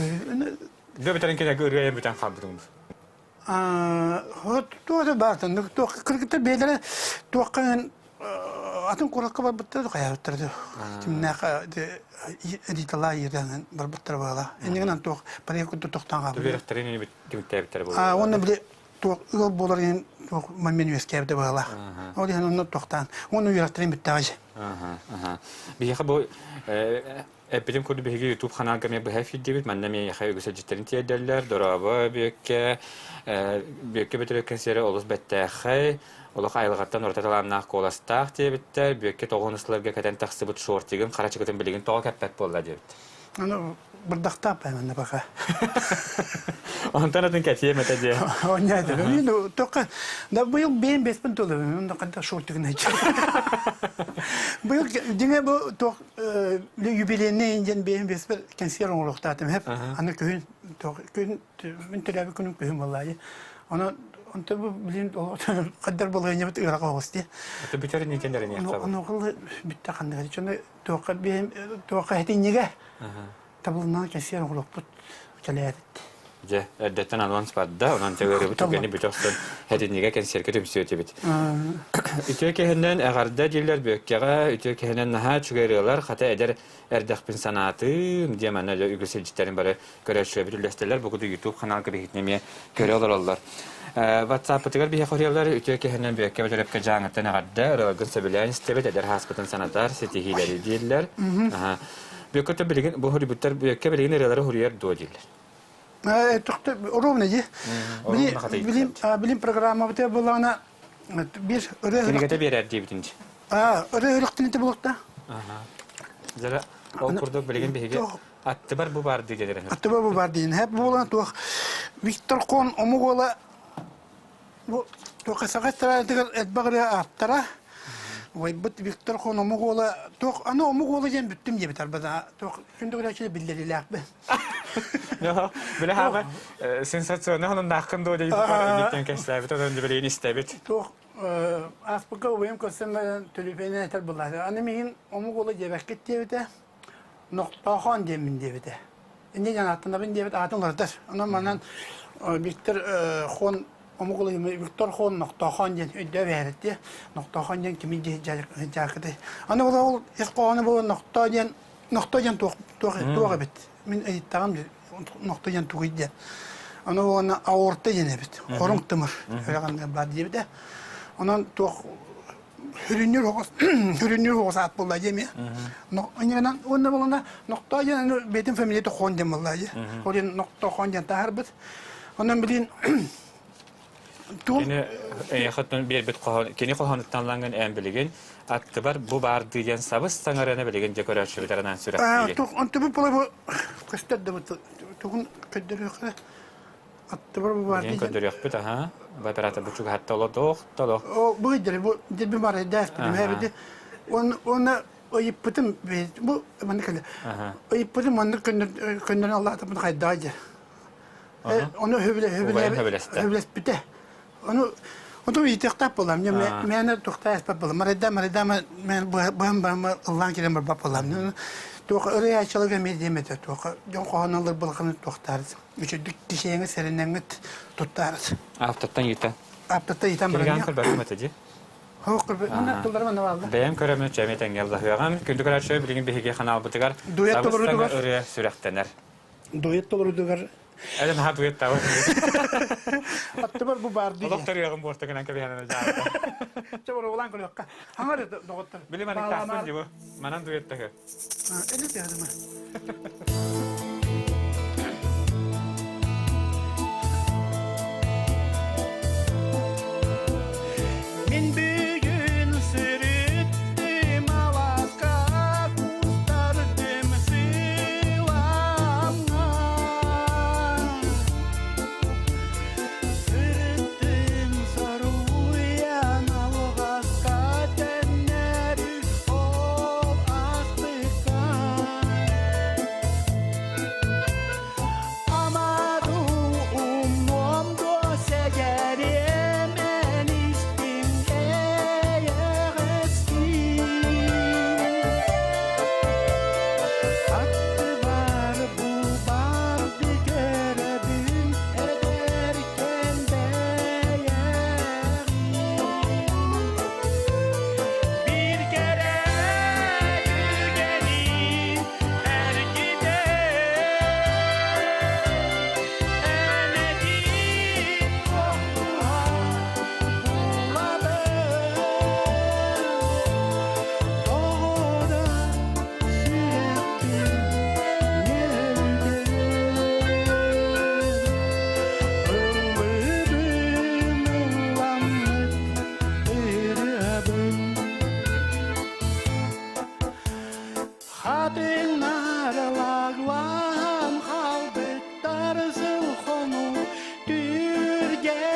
Дө бүтэрин кэнэ ырыа бүтэн хаалбытым. Туох баартан туох кыргыттар бэйэлэрэ туохха атын куоракка барбыттара хайаабыттара кимнээх Ритала иирэн барбыттара буола. Иннигинэн туох пария курдук тохтоон хаалбыт. Үөрэхтэрин түмүктээбиттэрэ буолла. Уонна били туох ыал буолар иһин туох момент үөскээбитэ быһыылаах. Ол иһин онно тохтоон. Уонна үөрэхтэрин бүттэҕэ. Биһиэхэ бу Эппитим курдук биһиги YouTube ханаалга эмиэ быһа эфирдиибит. Манна миэхэ үгүс илдьиттэрин тиэрдэллэр. Дорообо Бүөккэ. Бүөккэ Бөтүрүөп кэнсиэрэ олус бэттээхэй. Олох айылҕаттан ураты талааннаах куоластаах диэбиттэр. Бүөккэ тоҕуһун ыстыларга кэтэн тахсыбыт шортигын хара чыкытын билигин тоҕо кэппэт буолла диэбиттэр. Аны бырдахтаах манна пока. Онтон атын кэтиэм этэ диэ. Онньаата. Мен тоққа да быйыл бэйэм беспин толы. Қанда шортигын айтчы. Быйыл дьиҥэ бу туох юбилейный диэн бэйэм беспер кэнсиэр оҥоруохтаатым хэп. Аны күһүн күн мин төрөөбүт күнүм күһүн буоллаайы. Онон онто бу билин қаддар болуйнябыт ыараха оҕус дии. Это бүтэр нитен Ону бүтте ханныга. Чону туохха биэм туохха хэтиннигэ табылынан кэсиэр оҥоруохпут кэлээбит. Дьэ, эрдэттэн анонс барда, онон төгөрүбүт түгэни бүтэ охсон хэтиннигэ кэнсиэркэ түмсүө этибит. Үтүө киһинэн эҕэрдэ дииллэр Бүөккэҕэ, үтүө киһинэн наһаа үчүгэй ырыалар, хата эдэр эрдэхпин санаатым, диэн манна үгүс илдьиттэрин бары көрөөччүлэрбит үллэстэллэр, бу курдук YouTube ханаалга биһигитин эмиэ көрө олороллор. WhatsApp-ытыгар биһиэхэ ырыалар үтүө киһинэн Бүөккэ Бөтөрөпкө Дьааҥыттан эҕэрдэ, ырыаларгын сөбүлээн истэбит, эдэр ааспытын санатар, ситиһиилэри дииллэр. Бүөккэ билигин бу хоруйбуттар Бүөккэ билигин ырыалары хоруйар дуо дииллэр. Тохто ровно дии. Билим билим программабыт буоллаҕына биир ырыа Кинигэтэ биэрэр диэбитин дии. Ырыа ырыахтын булукта. Дьэ ол курдук билигин биһиги аттыбар бу бар дииллэр. Аттыбар бу бар диин. Хэп буолан туох Виктор Хон омук уола Бу туохха саха эстрадатыгар элбэх ырыа ааптара. Убайбыт Виктор Хон омук уола туох аны омук уола диэн бүттүм диэбит арбата туох күндү көрөөччүлэр биллэриилээхпин. Билэ хаама сенсационный хонуннааххын дуо диэн инниттэн кэпсээбит онон билигин истэбит. Туох ааспыкка убайым көрсөн баран төлөпүөнүнэн этэр буоллаҕа. Аны миигин омук уола диэбэккит диэбитэ. Нохтоохон диэммин диэбитэ. Инньэ диэн ааттанабын диэбит аатын уларытар. Онон манан Виктор Хон омук Виктор Хон Нохтоохон диэн өйдөө бэһэрэтти. Нохтоохон диэн кими дьаакытай. Аны ол ол ис хоһооно буолан Нохтоо диэн Нохтоо диэн туох туох туох эбит. Мин ыйыттаҕым Нохтоо диэн тугуй диэн. Ону уонна аорта диэн эбит. Хоруҥ тымыр үрэҕин бар диэбитэ. Онон туох хүрүннүүр оҕус хүрүннүүр оҕус аат буолла дии эмиэ. Иннинэн уонна буолана нохтоо диэн бэйэтин фамилията Хон диэн буолла дии. Ол диэн нохтоо Хон диэн таһаарбыт. Онон билин Кини эйэхэ биэрбит хоһоон кини хоһоонуттан лангын эн билигин аттыбар бу баардыы диэн сабыс саҥарыаны билигин дьэ көрөөччүбүт аранаан сүрэхтиигин. Онтубут була бу көстөр да тугун көрдөрүөххэ аттыбар бу баардыы. Көрдөрүөхпүт аха. Бу оператор бу чугаһатта олодох толох. О бу дер бу дерби бар эдээспит. Он оны ыйыппытым бу маннык кэлэ. Ыйыппытым маннык көннөрөн аллаатым хайдаа дьэ. Ону хөбүлэспитэ. Ону Оту иитиэхтээх буоллам. Мээнэ тухтаа эспэт буоллам. Марайда марайда мен быһан барама ыллаан кэлэн барбат буоллам. Туох ырыачылыга эмиэ диэм этэ. Туох дьон хоһоон ылыр былханы туохтаарыс. Үчүдүк кишээҥи сэрэнэҥҥит туттаарыс. Автоттан иитэ. Автоттан иитэн баран. Килган көрбөтүм этэ дии. Хоох көрбөт. Мына тылларым ана баалла. Бэйэм көрөмүн чэми тэҥҥэ ыллаһыаҕым. Күндү көрөөччү билигин биһиги ханаалбытыгар Дуэт толорутугар ырыа сүрэхтэнэр. Дуэт толорутугар Әлі наһаа дуэт табы. Аттыбар бу баар дии. Олох төрүөҕүм буорта гынан кэбиһэн дьаабыта. Чэ боруобалаан көрүөххэ. Хаҥар доҕоттор. Били маннык тахсан дии бу. Манан дуэт таһы. Эли тыһадыма. Мин бүгүн сырыттым алааска кустардым сыламҥа Сырыттым соруйан алҕаска төннөрү ол астыкка Амару умнуом дуо сэгэриэм эн истиҥ эйэҕэстиин Аттыбар бу барды көрөбүн эдэркээн бэйэҕин Биир кэрэ түгэни Хатыҥнар лаглаан хаалбыттар сыл хонуу түргэниэ.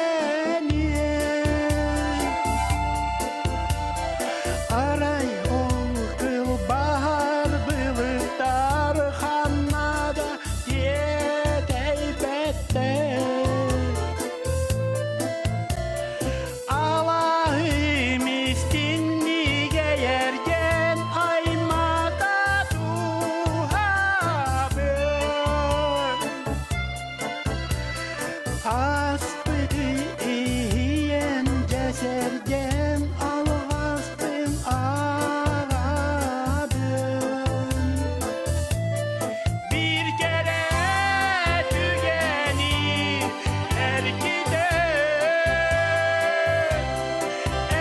Арай ол кылбаһар былыттар ханна да тиэтэйбэттэр. Алаһым истиҥнигэ эргэн аймата туһабын. Аспыты иһийэн дьэ сэргээн алҕаспын ааҕабын. Биир кэрэ түгэни эргитэн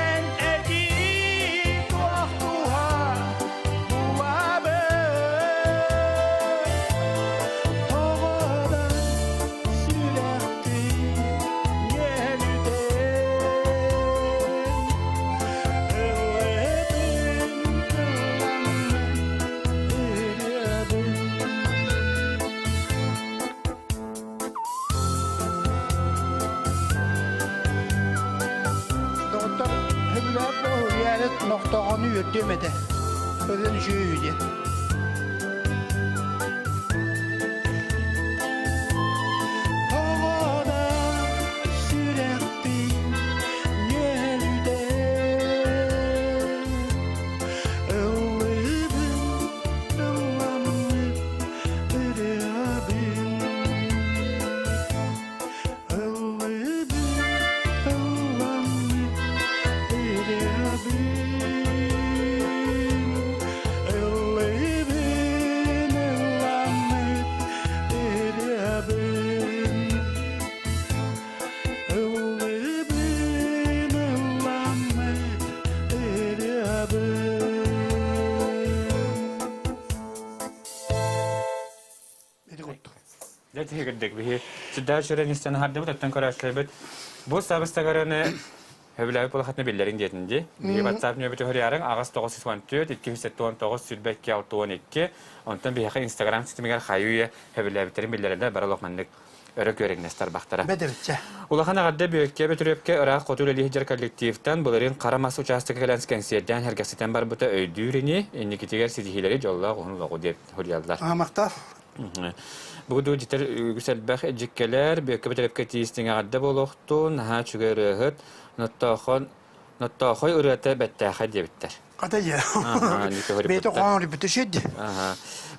эн этии туох туһа булабын тоҕо да сүрэхпин ньүөлүтэн ыллыыбын Доҕоттор, сөбүлэһэр буолуо, нохтооҕону үөрдүөм этэ. Өлөн үчүгэй диэн. Тоҕо сүрэхпин ньүөлүтэн Ыллыыбын, ылламмыт ырыабын. Ыллыыбын, ылламмыт ырыабын. Ыллыыбын. Бэтигирдик биһи сүрдээх үчүгэй истэн аһардыбыт, оттон көрөөччүлэрбит бу сабыстагараны Хөбүлээбит буолахатына биллэриҥ диэтин дии. Биһиги WhatsApp нөмүрү түһэрийаарыҥ 8 914 279 22 62 онтон биһиэхэ Instagram ситимигэр хайыы-үйэ хөбүлээбиттэрин биллэрэллэр бары олох маннык өрө күөрэҥнэс тарбахтара. Бэдэбиччэ. Улахан эҕэрдэ Бүөккэ Бөтүрүөпкэ ыраах хоту үлэлии сылдьар коллективтан былырыын хара мас учаастакка кэлэн кэнсиэрдээн сэргэхситэн барбыта өйдүүр ини, инникитигэр ситиһиилэри дьоллоох уһун олоҕу диэп суруйаллар. Аамахтаах. Бу дьитэр үгүс элбэх дьиккэлэр, Бүөккэ Бөтүрүөпкэ тиистиҥ эҕэрдэ буолуохтун, наһаа үчүгэй ырыаһыт, Ноттоохон Ноттоохой ырыата бэттээхэй диэбиттэр. Хата дьэ. Бэйэтэ хоһоон үрбүтэ шедди.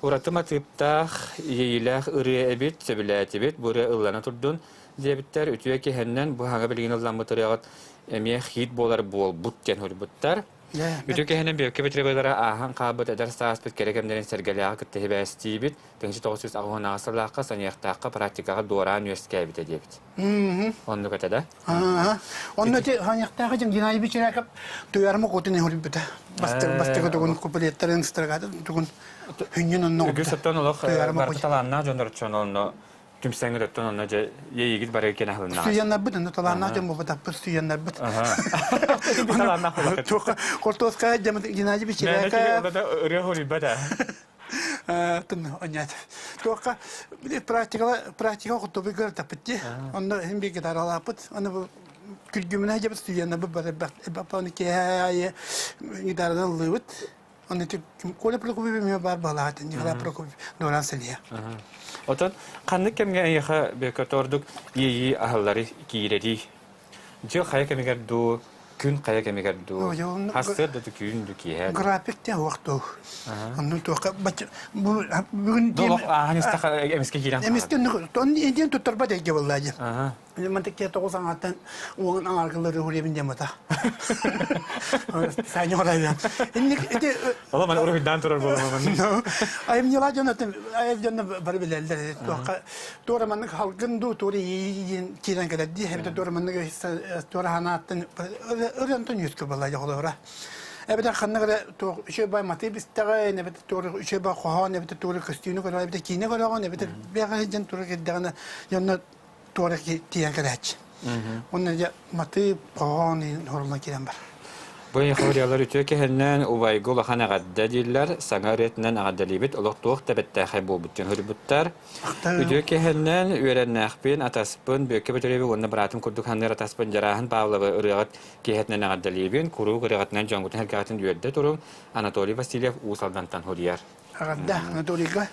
Ураты матыыптаах, иэйиилээх ырыа эбит, сөбүлээтибит, бу ырыа ыллана турдун диэбиттэр. Үтүө киһиннэн бу хаҥа билигин ылламмыт ырыаҕыт эмиэ хит буолар буолбут диэн суруйбуттар. Үтүө киһинэн Бүөккэ Петровалара ааһан хаалбыт эдэр сааспыт кэрэ кэмнэрин сэргэлээҕи кытта сибээстиибит. 1998 сыллаахха Саниахтаахха практикаҕа дуораан үөскээбитэ диэбит. Оннук этэ да? Онно ити Саниахтаахы дьон Геннадий Бичеряков туйарма кутун иһурбута. Бастык бастык тугун куплеттарын строгатын тугун хүнньүн онно Үгүс оттон олох барыта талааннаах дьоннор онно түмсэҥҥит оттон онно дьэ иэйигит бары киэн аһылыннаҕа. Студеннарбыт онно талааннаах дьон буолбатахпыт студеннарбыт. Талааннаах буолбатах. Хортуоска Геннадий Бичеряков ырыа хоруйбат Тын онньаат. Туохха практикала практика хоттобу көртаппыт ди. Онно хин бир гитаралааппыт. Аны бу күргүмүнэ дьэбит студеннарбыт бар баппаны киэһэ гитаранан ыллыыбыт. Оны Коля Прокопьев эмиэ бар балаат, Николай Прокопьев Доран Сэлиэ. Отон ханнык кэмҥэ эйиэхэ бөкөтө ордук иэйии аһыллары киирэрий? Дьыл хайа кэмигэр дуу, күн хайа кэмигэр дуу, хастыар да күн дуу киэһэ График те уохтуу. Онну туохха бүгүн Долох ааһан истэх эмискэ киирэн Эмискэ тон диэн туттарбат эйгэ буолла диэн. Мантык тоҕус аҥааттан уон аҥааргылары уһуруйабын диэн бата. Саня хорайан. Инник ити Ола ман уруһуйдаан турар буолума. Айымньылаа дьон айыл дьонно бары билэллэр. Туохха туора маннык халгын дуу туора иин киирэн кэлэр дии эбэтэр туора маннык туора ханааттан ырыантан үөскэ буолла дьоҕолоро. Эбэтэр ханнык эрэ туох үчүгэй бай матыып истэҕин, эбэтэр туора үчүгэй бай хоһоон, эбэтэр туора көстүүнү көрөҕүн, эбэтэр киинэ көрөҕүн, эбэтэр бэҕэһээ дьон туора кирдэҕинэ дьонно туора тиийэн кэлээччи. Уонна дьэ матыып, хоһоон хоруллан киирэн бар. Бу эйэхэ үтүө киһиннэн убайга улахан эҕэрдэ дииллэр, саҥа ырыатынан эҕэрдэлиибит, олох туох да бэттээхэй буолбут диэн суруйбуттар. Үтүө киһиннэн үөрэннээхпин, атаспын, Бүөккэ Бөтүрүөбү уонна быраатым курдук саныыр атаспын Дьарааһын Павловы ырыаҕыт киэһэтинэн эҕэрдэлиибин, куруук ырыаҕытынан дьоҥҥутун сэргэҕитин үөрдэ туруҥ, Анатолий Васильев Уус Алдантан суруйар. Эҕэрдэ Анатолийга.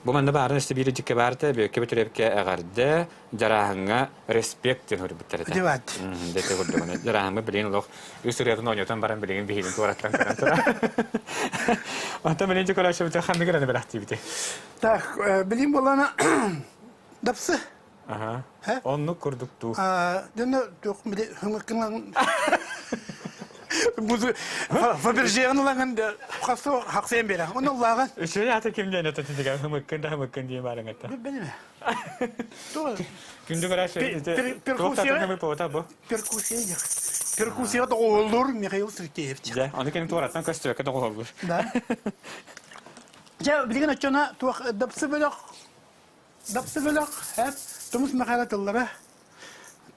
Бу манна баарын өссө биир дьиккэ баарта Бүөккэ Бөтүрүөпкэ эҕэрдэ, Дьарааһыҥҥа респект диэн суруйбуттар этэ. Дебат. Дэтэ курдугуна. Дьарааһыҥҥа билигин олох үс ырыатын оонньотон баран билигин биһигин туораттан көрөн турар. Онтон билигин дьэ ханнык ырыаны бэлэхтиибитий? Так, билим буолана дапсы. Аха. Оннук курдук дуу. Дьоно туох били хымыккынан Бузу Фабержианы ылаҥын хасо хаксыйан бере. Оны ыллааҕын. Үчүгэй аты ким диэн это тигэн хымыккын да хымыккын диэн барыҥ это. Билбэниме. Күндү көрөөччү Перкуссия бу. Перкуссия. Перкуссия доҕуһуллуур Михаил Сергеевич. Дьэ, аны кини туораттан көстүбэккэ доҕуһуллуур. Да. Дьэ, билигин оччоно туох дапсы бөлөх Дапсы бөлөх эп Тумус Михайло тыллара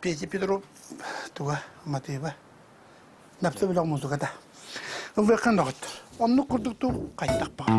Петя Петров туга матыыба Дапсы бөлөх музыката ыллыаххын доҕоттор оннук курдук туу хайдах баҕар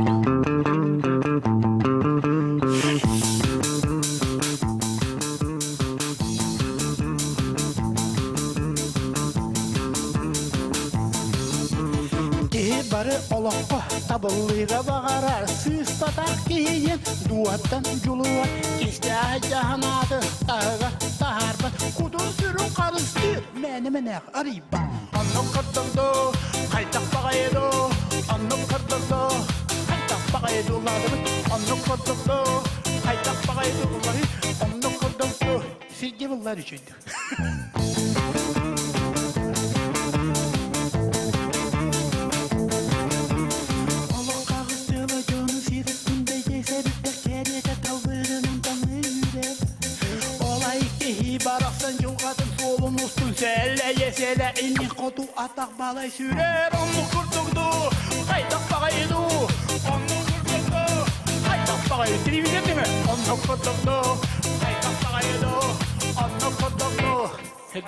Киһи бары олоххо табыллыыга баҕарар сыыспатах киһиин дууһаттан дьулуһар кистээх дьаһанаатын таһыгар таһаарбат кутун-сүрүн харыстыыр мээнэ-мэнээх арыйбат оннук курдук дуу хайдах баҕайы дуу оннук курдук дуу хайдах баҕайы дуу улаатабыт оннук курдук дуу хайдах баҕайы дуу улаһыы оннук курдук дуу сиргэ буллар үчүйдүк Хоту атах балай сүрэр оннук курдук дуу хайдах баҕайы дуу оннук курдук дуу хайдах баҕайы телевизор дeme оннук Онно курдук дуу, хайдах баҕайы дуу, онно курдук дуу,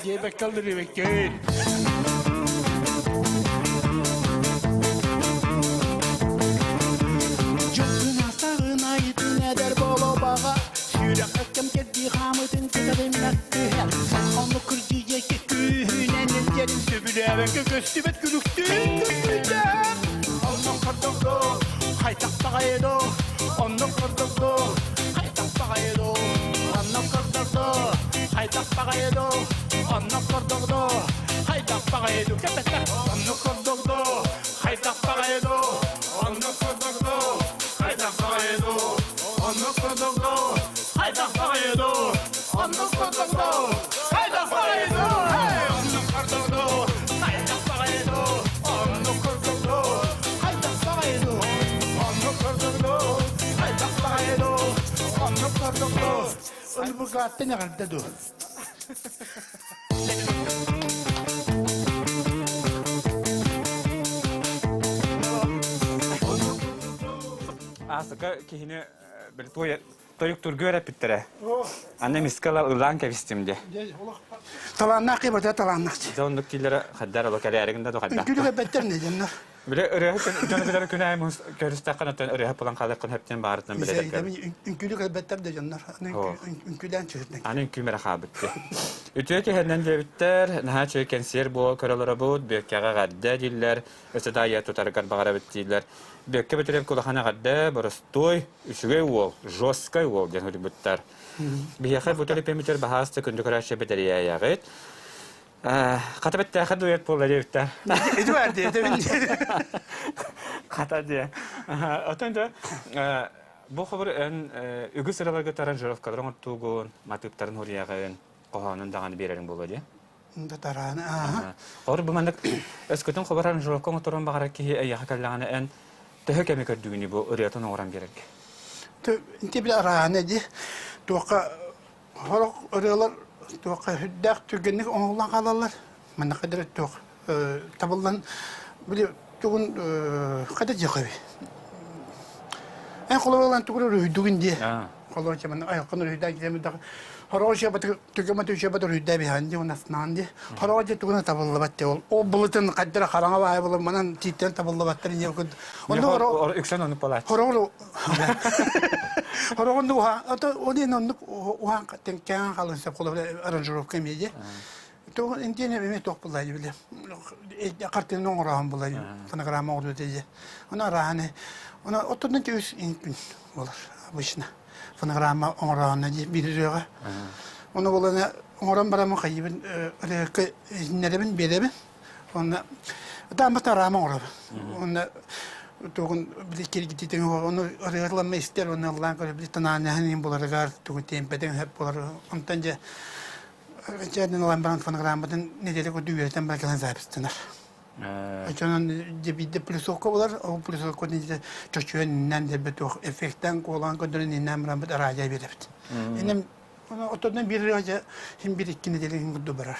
диэбэккэ ыллырыбыккын. Дьылгын астаҕын айытын эдэр болобаҕа Сүрэххэ кэм кэрдии хаамытын кытарыммат түһэр Онну кырдьыйа күүһүнэн илдьэрин сөбүлээбэккэ көстүбэт күлүктүүн күлбүтэ Онно курдук дуу, хайдах баҕайы дуу, онно курдук дуу, хайдах баҕайы дуу, онно курдук дуу, хайдах баҕайы дуу, онно курдук дуу, хайдах баҕайы дуу, кэпсэтэ. Онно курдук дуу, хайдах баҕайы дуу, онно курдук дуу, хайдах баҕайы дуу, онно курдук дуу, хайдах баҕайы дуу, онно курдук дуу, хайдах баҕайы дуу, hey! Онно курдук дуу, хайдах баҕайы дуу, онно курдук дуу, хайдах баҕайы дуу, онно курдук дуу, хайдах баҕайы дуу, онно курдук дуу. Onu bu gaatten эҕэрдэ дуу. Аасыка киһини били тойуктурга үөрэппиттэрэ. Аны миска ылаан кэбистим де. Талааннаах киһи талааннаах. Дьэ оннук дииллэрэ хайдар ала кэлээригин да хайдар. Үҥкүүлүк эбэттэр не дьоннор. Биле ырыаһыт дьону кытары күн аайы көрүстэххин оттон ырыаһыт булан хаалыаххын сөптөн баарытынан билэр. Үҥкүүлүк эбэттэр да дьоннор. Аны үҥкүүлээн чыһырдан. Аны үҥкүүм эрэ хаалбыт дии. Үтүө киһинэн диэбиттэр, наһаа үчүгэй кэнсиэр буо көрөлөрөбут, Бүөккэҕэ эҕэрдэ дииллэр, өссө да айа тутарыгар баҕарабыт дииллэр. Бүөккэ Бөтүрүөп улахан эҕэрдэ, боростуой, үчүгэй уол, жесткай уол диэн суруйбуттар. Биһиэхэ бу төлөпүөммүтүгэр баһаас күндү көрөөччү бэтэрийээйэҕит. Хата бэттээхэ дуэт буолла диэбиттэр. Эдуард диэтэбин. Хата диэ. Отон да бу хобур эн үгүс ыраларга аранжировкаларын оҥортуугун, матыыптарын хуруйаҕын, хоһоонун даҕаны биэрэриҥ буолуо диэ. Татарааны, ааха. Хор бу маннык өскөтүн хобар аранжировка оҥотторон баҕарар киһи эйиэхэ кэллэҕинэ эн төһө кэми көрдүгүнүй бу ырыатын оҥорон биэрэргэ? Инти бile арааны ди туохха хорох ырыалар туохха үрдээх түргэнник оҥоһуллан хаалаллар. Манна кадыр туох табыллан били тугун хата диэхэ Эн холобур тугун өрүһүйдүгүн дии. Холобур чаман айылкын өрүһүйдэ киэмидэх Хороо шебат түгэмэ түшебат өрүһүйдэ биһан дии унафнаан дии. Хороо дии тугуна табыллыбат дии ол. Ол былытын хайдара хараҥа баайы булан манан тииттэн табыллыбаттар инье куд. Онно хоро үксэн оннук балааччы. Хороо Хороо уха ото один оннук ухан тенкән халын сеп холобур аранжировка меди. Туох интиэнэ эмиэ туох буллай били картинаны оҥороһон булай фонограмма оҥорду дии. Оны арааны оны оттон үс күн болар обычно фонограмма оҥороһонно дии биир ырыаҕа. Оны буланы оҥорон бараммын хайыбын ырыакка иһиннэрэбин биэрэбин. Онно тааммат араама оҥоробун. Онно тугун били киргититин ону ырыалламма истэр оны ыллаан көрө били танааннаһын буларыгар тугун тиэмпэтин хөп болар онтон дьэ Чээнин ылан баран фонограмматын неделя курдук үөрэтэн баран кэлэн запистанар. Очонон дьэ биирдэ плюсовка булар, ол плюсовка неделя чочуйан иннэн дэрбэ туох эффектэн куолаан көрдөрөн иннэн баран бит радио биэрэбит. Инем оттордон биир дьэ хим бир икки неделя хим курдук барар.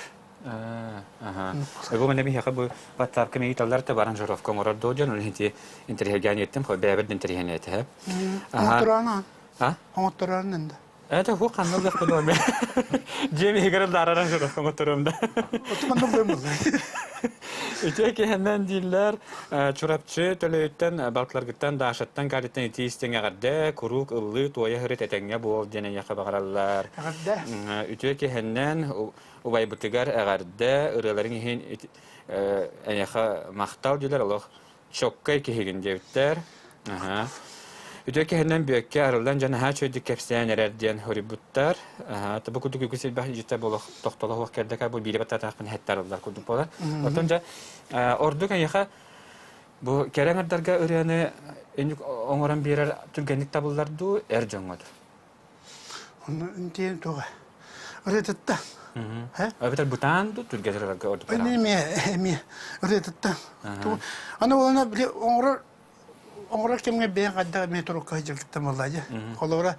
Бу мене биһиэхэ бу WhatsApp-ка миги таллар та аранжировка оҥорор доо дьон ол иһин интэриэһиргээн иэттим, бэйэбэр да интэриэһинэй этэ. Оҥоттороон а? Оҥоттороон да. Это ху ханна ылыахпын уонна дьиэм иһигэр ыллаараран сороххо оҥотторуом да. Отуманна булуом Үтүө киһинэн дииллэр Чурапчы Төлөйүттэн балтыларгыттан Дашаттан Галиттан итии истиҥ эҕэрдэ куруук ыллыы туойа сырыт этэҥҥэ буол диэн эйиэхэ баҕараллар. Эҕэрдэ. Үтүө киһинэн убайбытыгар эҕэрдэ ырыаларыҥ иһин эйиэхэ махтал дииллэр олох чоккай киһигин диэбиттэр. Аһа. Үтүө киһинэн Бүөккэ арыллан дьон аһаа үчүгэйдик кэпсээн эрэр диэн хоруйбуттар. Аһа, бу курдук үгүс элбэх дьиттэ болох тохтоло суох кэрдэка бу биири баттатаахпын хэттэ арыллар курдук буолар. Оттон дьэ ордук эйиэхэ бу кэрэ аҥардарга ырыаны инник оҥорон биэрэр түргэнник табыллар дуу эр дьоҥҥо дуу? Онно интиэн туга. Ырыатытта. Эбэтэр бытаан дуу түргэн ырыаларга ордук Эмиэ эмиэ ырыатытта. Аны олоно били оҥорор оҥорор кэмҥэ бэйэҥ хайдах эмиэ турукка сылдьаргыттан буоллаа дьэ. Холобура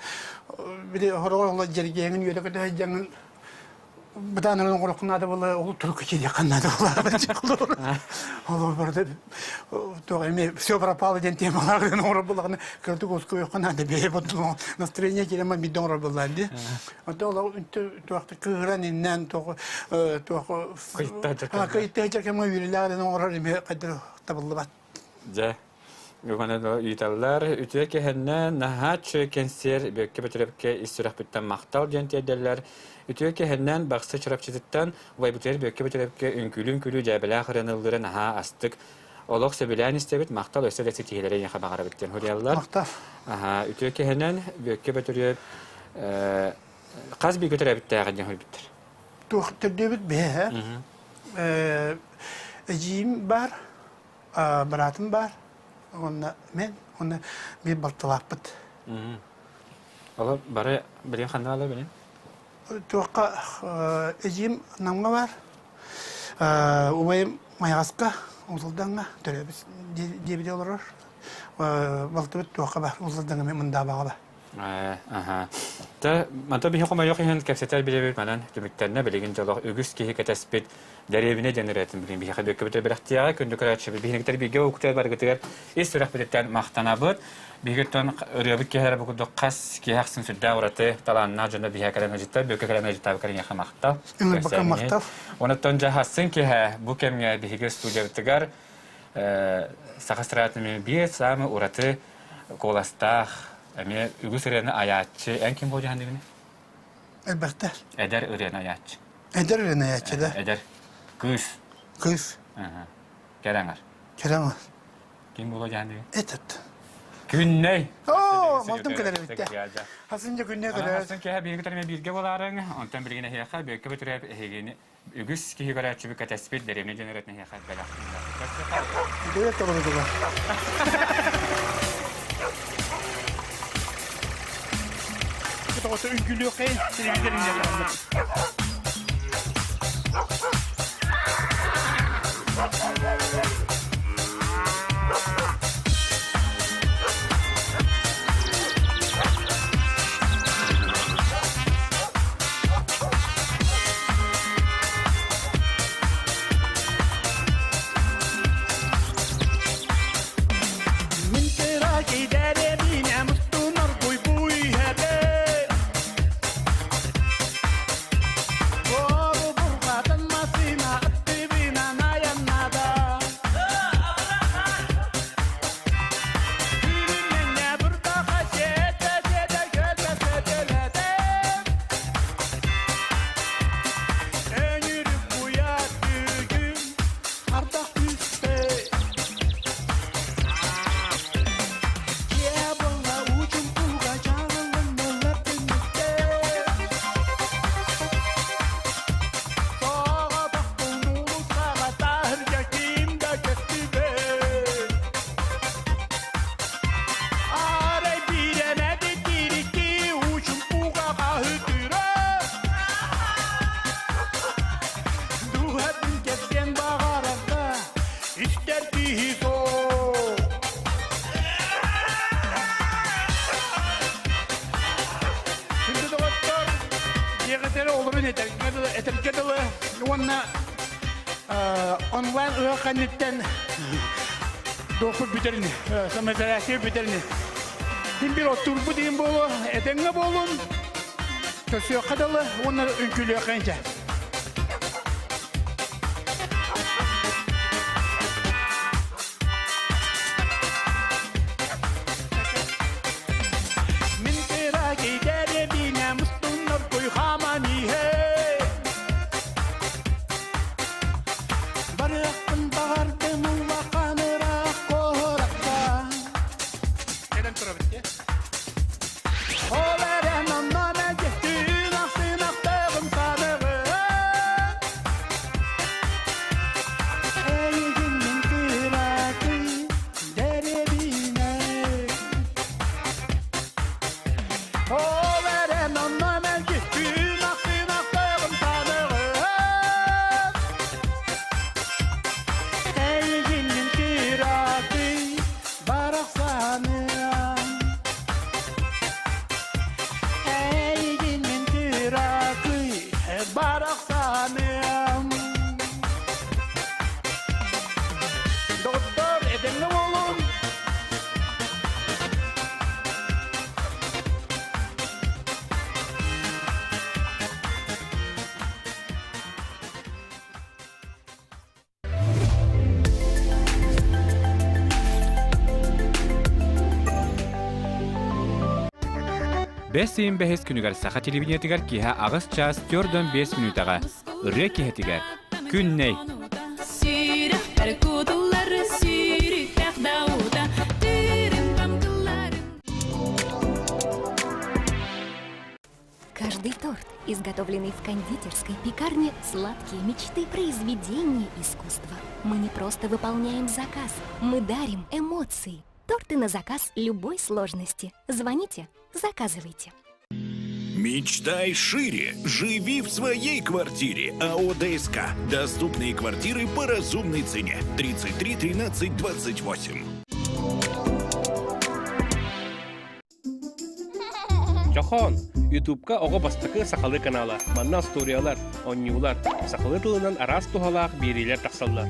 били хороҕор ола дьэргиэҥин үөрэ көтө сылдьаҥҥын. Бытаанырын оҥороххун наада буолла, ол турукка киириэххин наада буолла. Ол барыта туох эми все пропало диэн темалаах оҥорор буоллаҕына, кыратык уоскуйуохха наада бэйэ настроение киирэн биирдэ оҥорор буоллаан дии. Онтон ол туохта кыыһыран иннэн туох туох кыйыттаача кэмҥэ үөрүүлээх оҥорор эми хайдах табыллыбат. Дьэ, Уонна ыыталлар үтүө кэһэннэ наһаа үчүгэй кэнсиэр Бүөккэ Бөтүрүөпкэ ис сүрэхпиттэн махтал диэн тиэрдэллэр. Үтүө кэһэннэн Бахсы Чурапчытыттан убайбытыгар Бүөккэ Бөтүрүөпкэ үҥкүүлүү-үҥкүүлүү дьээбэлээх ырыаны ыллыыра наһаа астык. Олох сөбүлээн истэбит, махтал өссө да ситиһиилэри эйиэхэ баҕарабыт диэн суруйаллар. Махтал. Аһаа, үтүө кэһэнэн Бүөккэ Бөтүрүөп хас бииргэ төрөөбүттээҕин диэн суруйбуттар. Туох төрдүөбүт биһэ эдьиийим баар, быраатым баар уонна мен уонна биир балтылаахпыт. Олор бары билигин ханна бааллар билин? Туохха эдьиийим Намҥа баар, убайым Майаҕаска, Уус-Алдаҥҥа төрөөбүт диэбитэ олорор. Балтыбыт туохха баар, Уус-Алдаҥҥа Мындаабаҕа баар. Аха. Та манта биһи хомойуох иһин кэпсэтэр билэбит манан түмүктэннэ билигин дьолох үгүс киһи кэтэспит дэриэбинэ диэн ырыатын билигин биһиэхэ бүөккэбитэ бэлэхтиэҕэ күндү көрөөччүбүт биһиниктэр бииргэ уктуйар барыгытыгар ис сүрэхпититтэн махтанабыт. Биһигиттэн ырыабыт киһилэрэ бу курдук хас киһи ахсын сүрдээх ураты талааннаах дьоно биһиэхэ кэлэн ыдьыттар бүөккэ кэлэн ыдьыттаабы кэлиҥиэхэ махтал. Ыҥырбакка махтал. Онуттан дьэ хассын киһэ бу кэмҥэ биһиги студиябытыгар саха эстрадатын биир саамай ураты куоластаах, эмиэ үгүс ырыаны айааччы. Эн ким буолдьаһан дибини? Элбэхтэр. Эдэр ырыаны айааччы. Эдэр ырыаны айааччы да? Эдэр. Кыыс. Кыыс. Кэрэ аҥар. Кэрэ аҥар. Ким буолуо дьаһан дибин? Этот. Күннэй! Оо, малтым кэлэр эбиттэ. Хасынжа күннэй кэлэр. Хасын киһи биһиги тэриме бииргэ болаарыҥ, онтон билигин эһиэхэ бүөккэ бүтүрээп эһигини үгүс киһи көрөөччүбүт кэтэспит дэриэбинэ дьон эрэтин эһиэхэ бэлэх. Дуэт тобурудуга. Тоҕото үҥкүүлүөххэйин телевизор инньэ Мин кыра кидэрэбинэ мустун оргуйбуй иһэбэ Ору бурҕатын масына аттыбынан айаннада Күрүмэҥҥэ бырдаха сиэтэ сиэтэ көлө сөтөлөтө Өҥүрүк куйаар бүгүн ардах түстэ Киэ буолла уучумпуга чаҕылыннылар түннүктэр Соҕотохпун уулуссаҕа таһырдьа ким да көстүбэт Арай биирэмэти тирикки уучумпуга хаһытыра Дууһатын кэпсиэн баҕарарда истэр киһи суох. Күндү доҕоттор, дьиэҕитигэр олорун этэргэ дылы, этэргэ дылы уонна онлайн ыһыах кэнниттэн дуохпут бүтэрини, самоизоляция бүтэрини. Ким бир оттуурбут иһин буолуо, этэҥҥэ буолун, көрсүөххэ дылы уонна үҥкүүлүөххэ инчэ. Мин кыра кидэрэбинэ мустуннар куйхаман иһэ Барыахпын баҕардым улахан ыраах куоракка Кэлэн турабыт дии. Ол эрэн онно мэлдьи түүн ахсын ахтыгым саныгын. Бэс ыйын бэһис күнүгэр саха телевидениетыгар киэһэ аҕыс чаас 45 мүнүүтэҕэ ырыа киэһэтигэр Күннэй! Каждый торт, изготовленный в кондитерской пекарне «Сладкие мечты» произведение искусства. Мы не просто выполняем заказ, мы дарим эмоции. Торты на заказ любой сложности. Звоните, заказывайте. Мечтай шире. Живи в своей квартире. АО ДСК. Доступные квартиры по разумной цене. 33 13 28. Дьохон, Ютубка оҕо бастакы сахалыы канала. Манна остуоруйалар, оонньуулар, сахалыы тылынан араас туһалаах биэриилэр тахсаллар.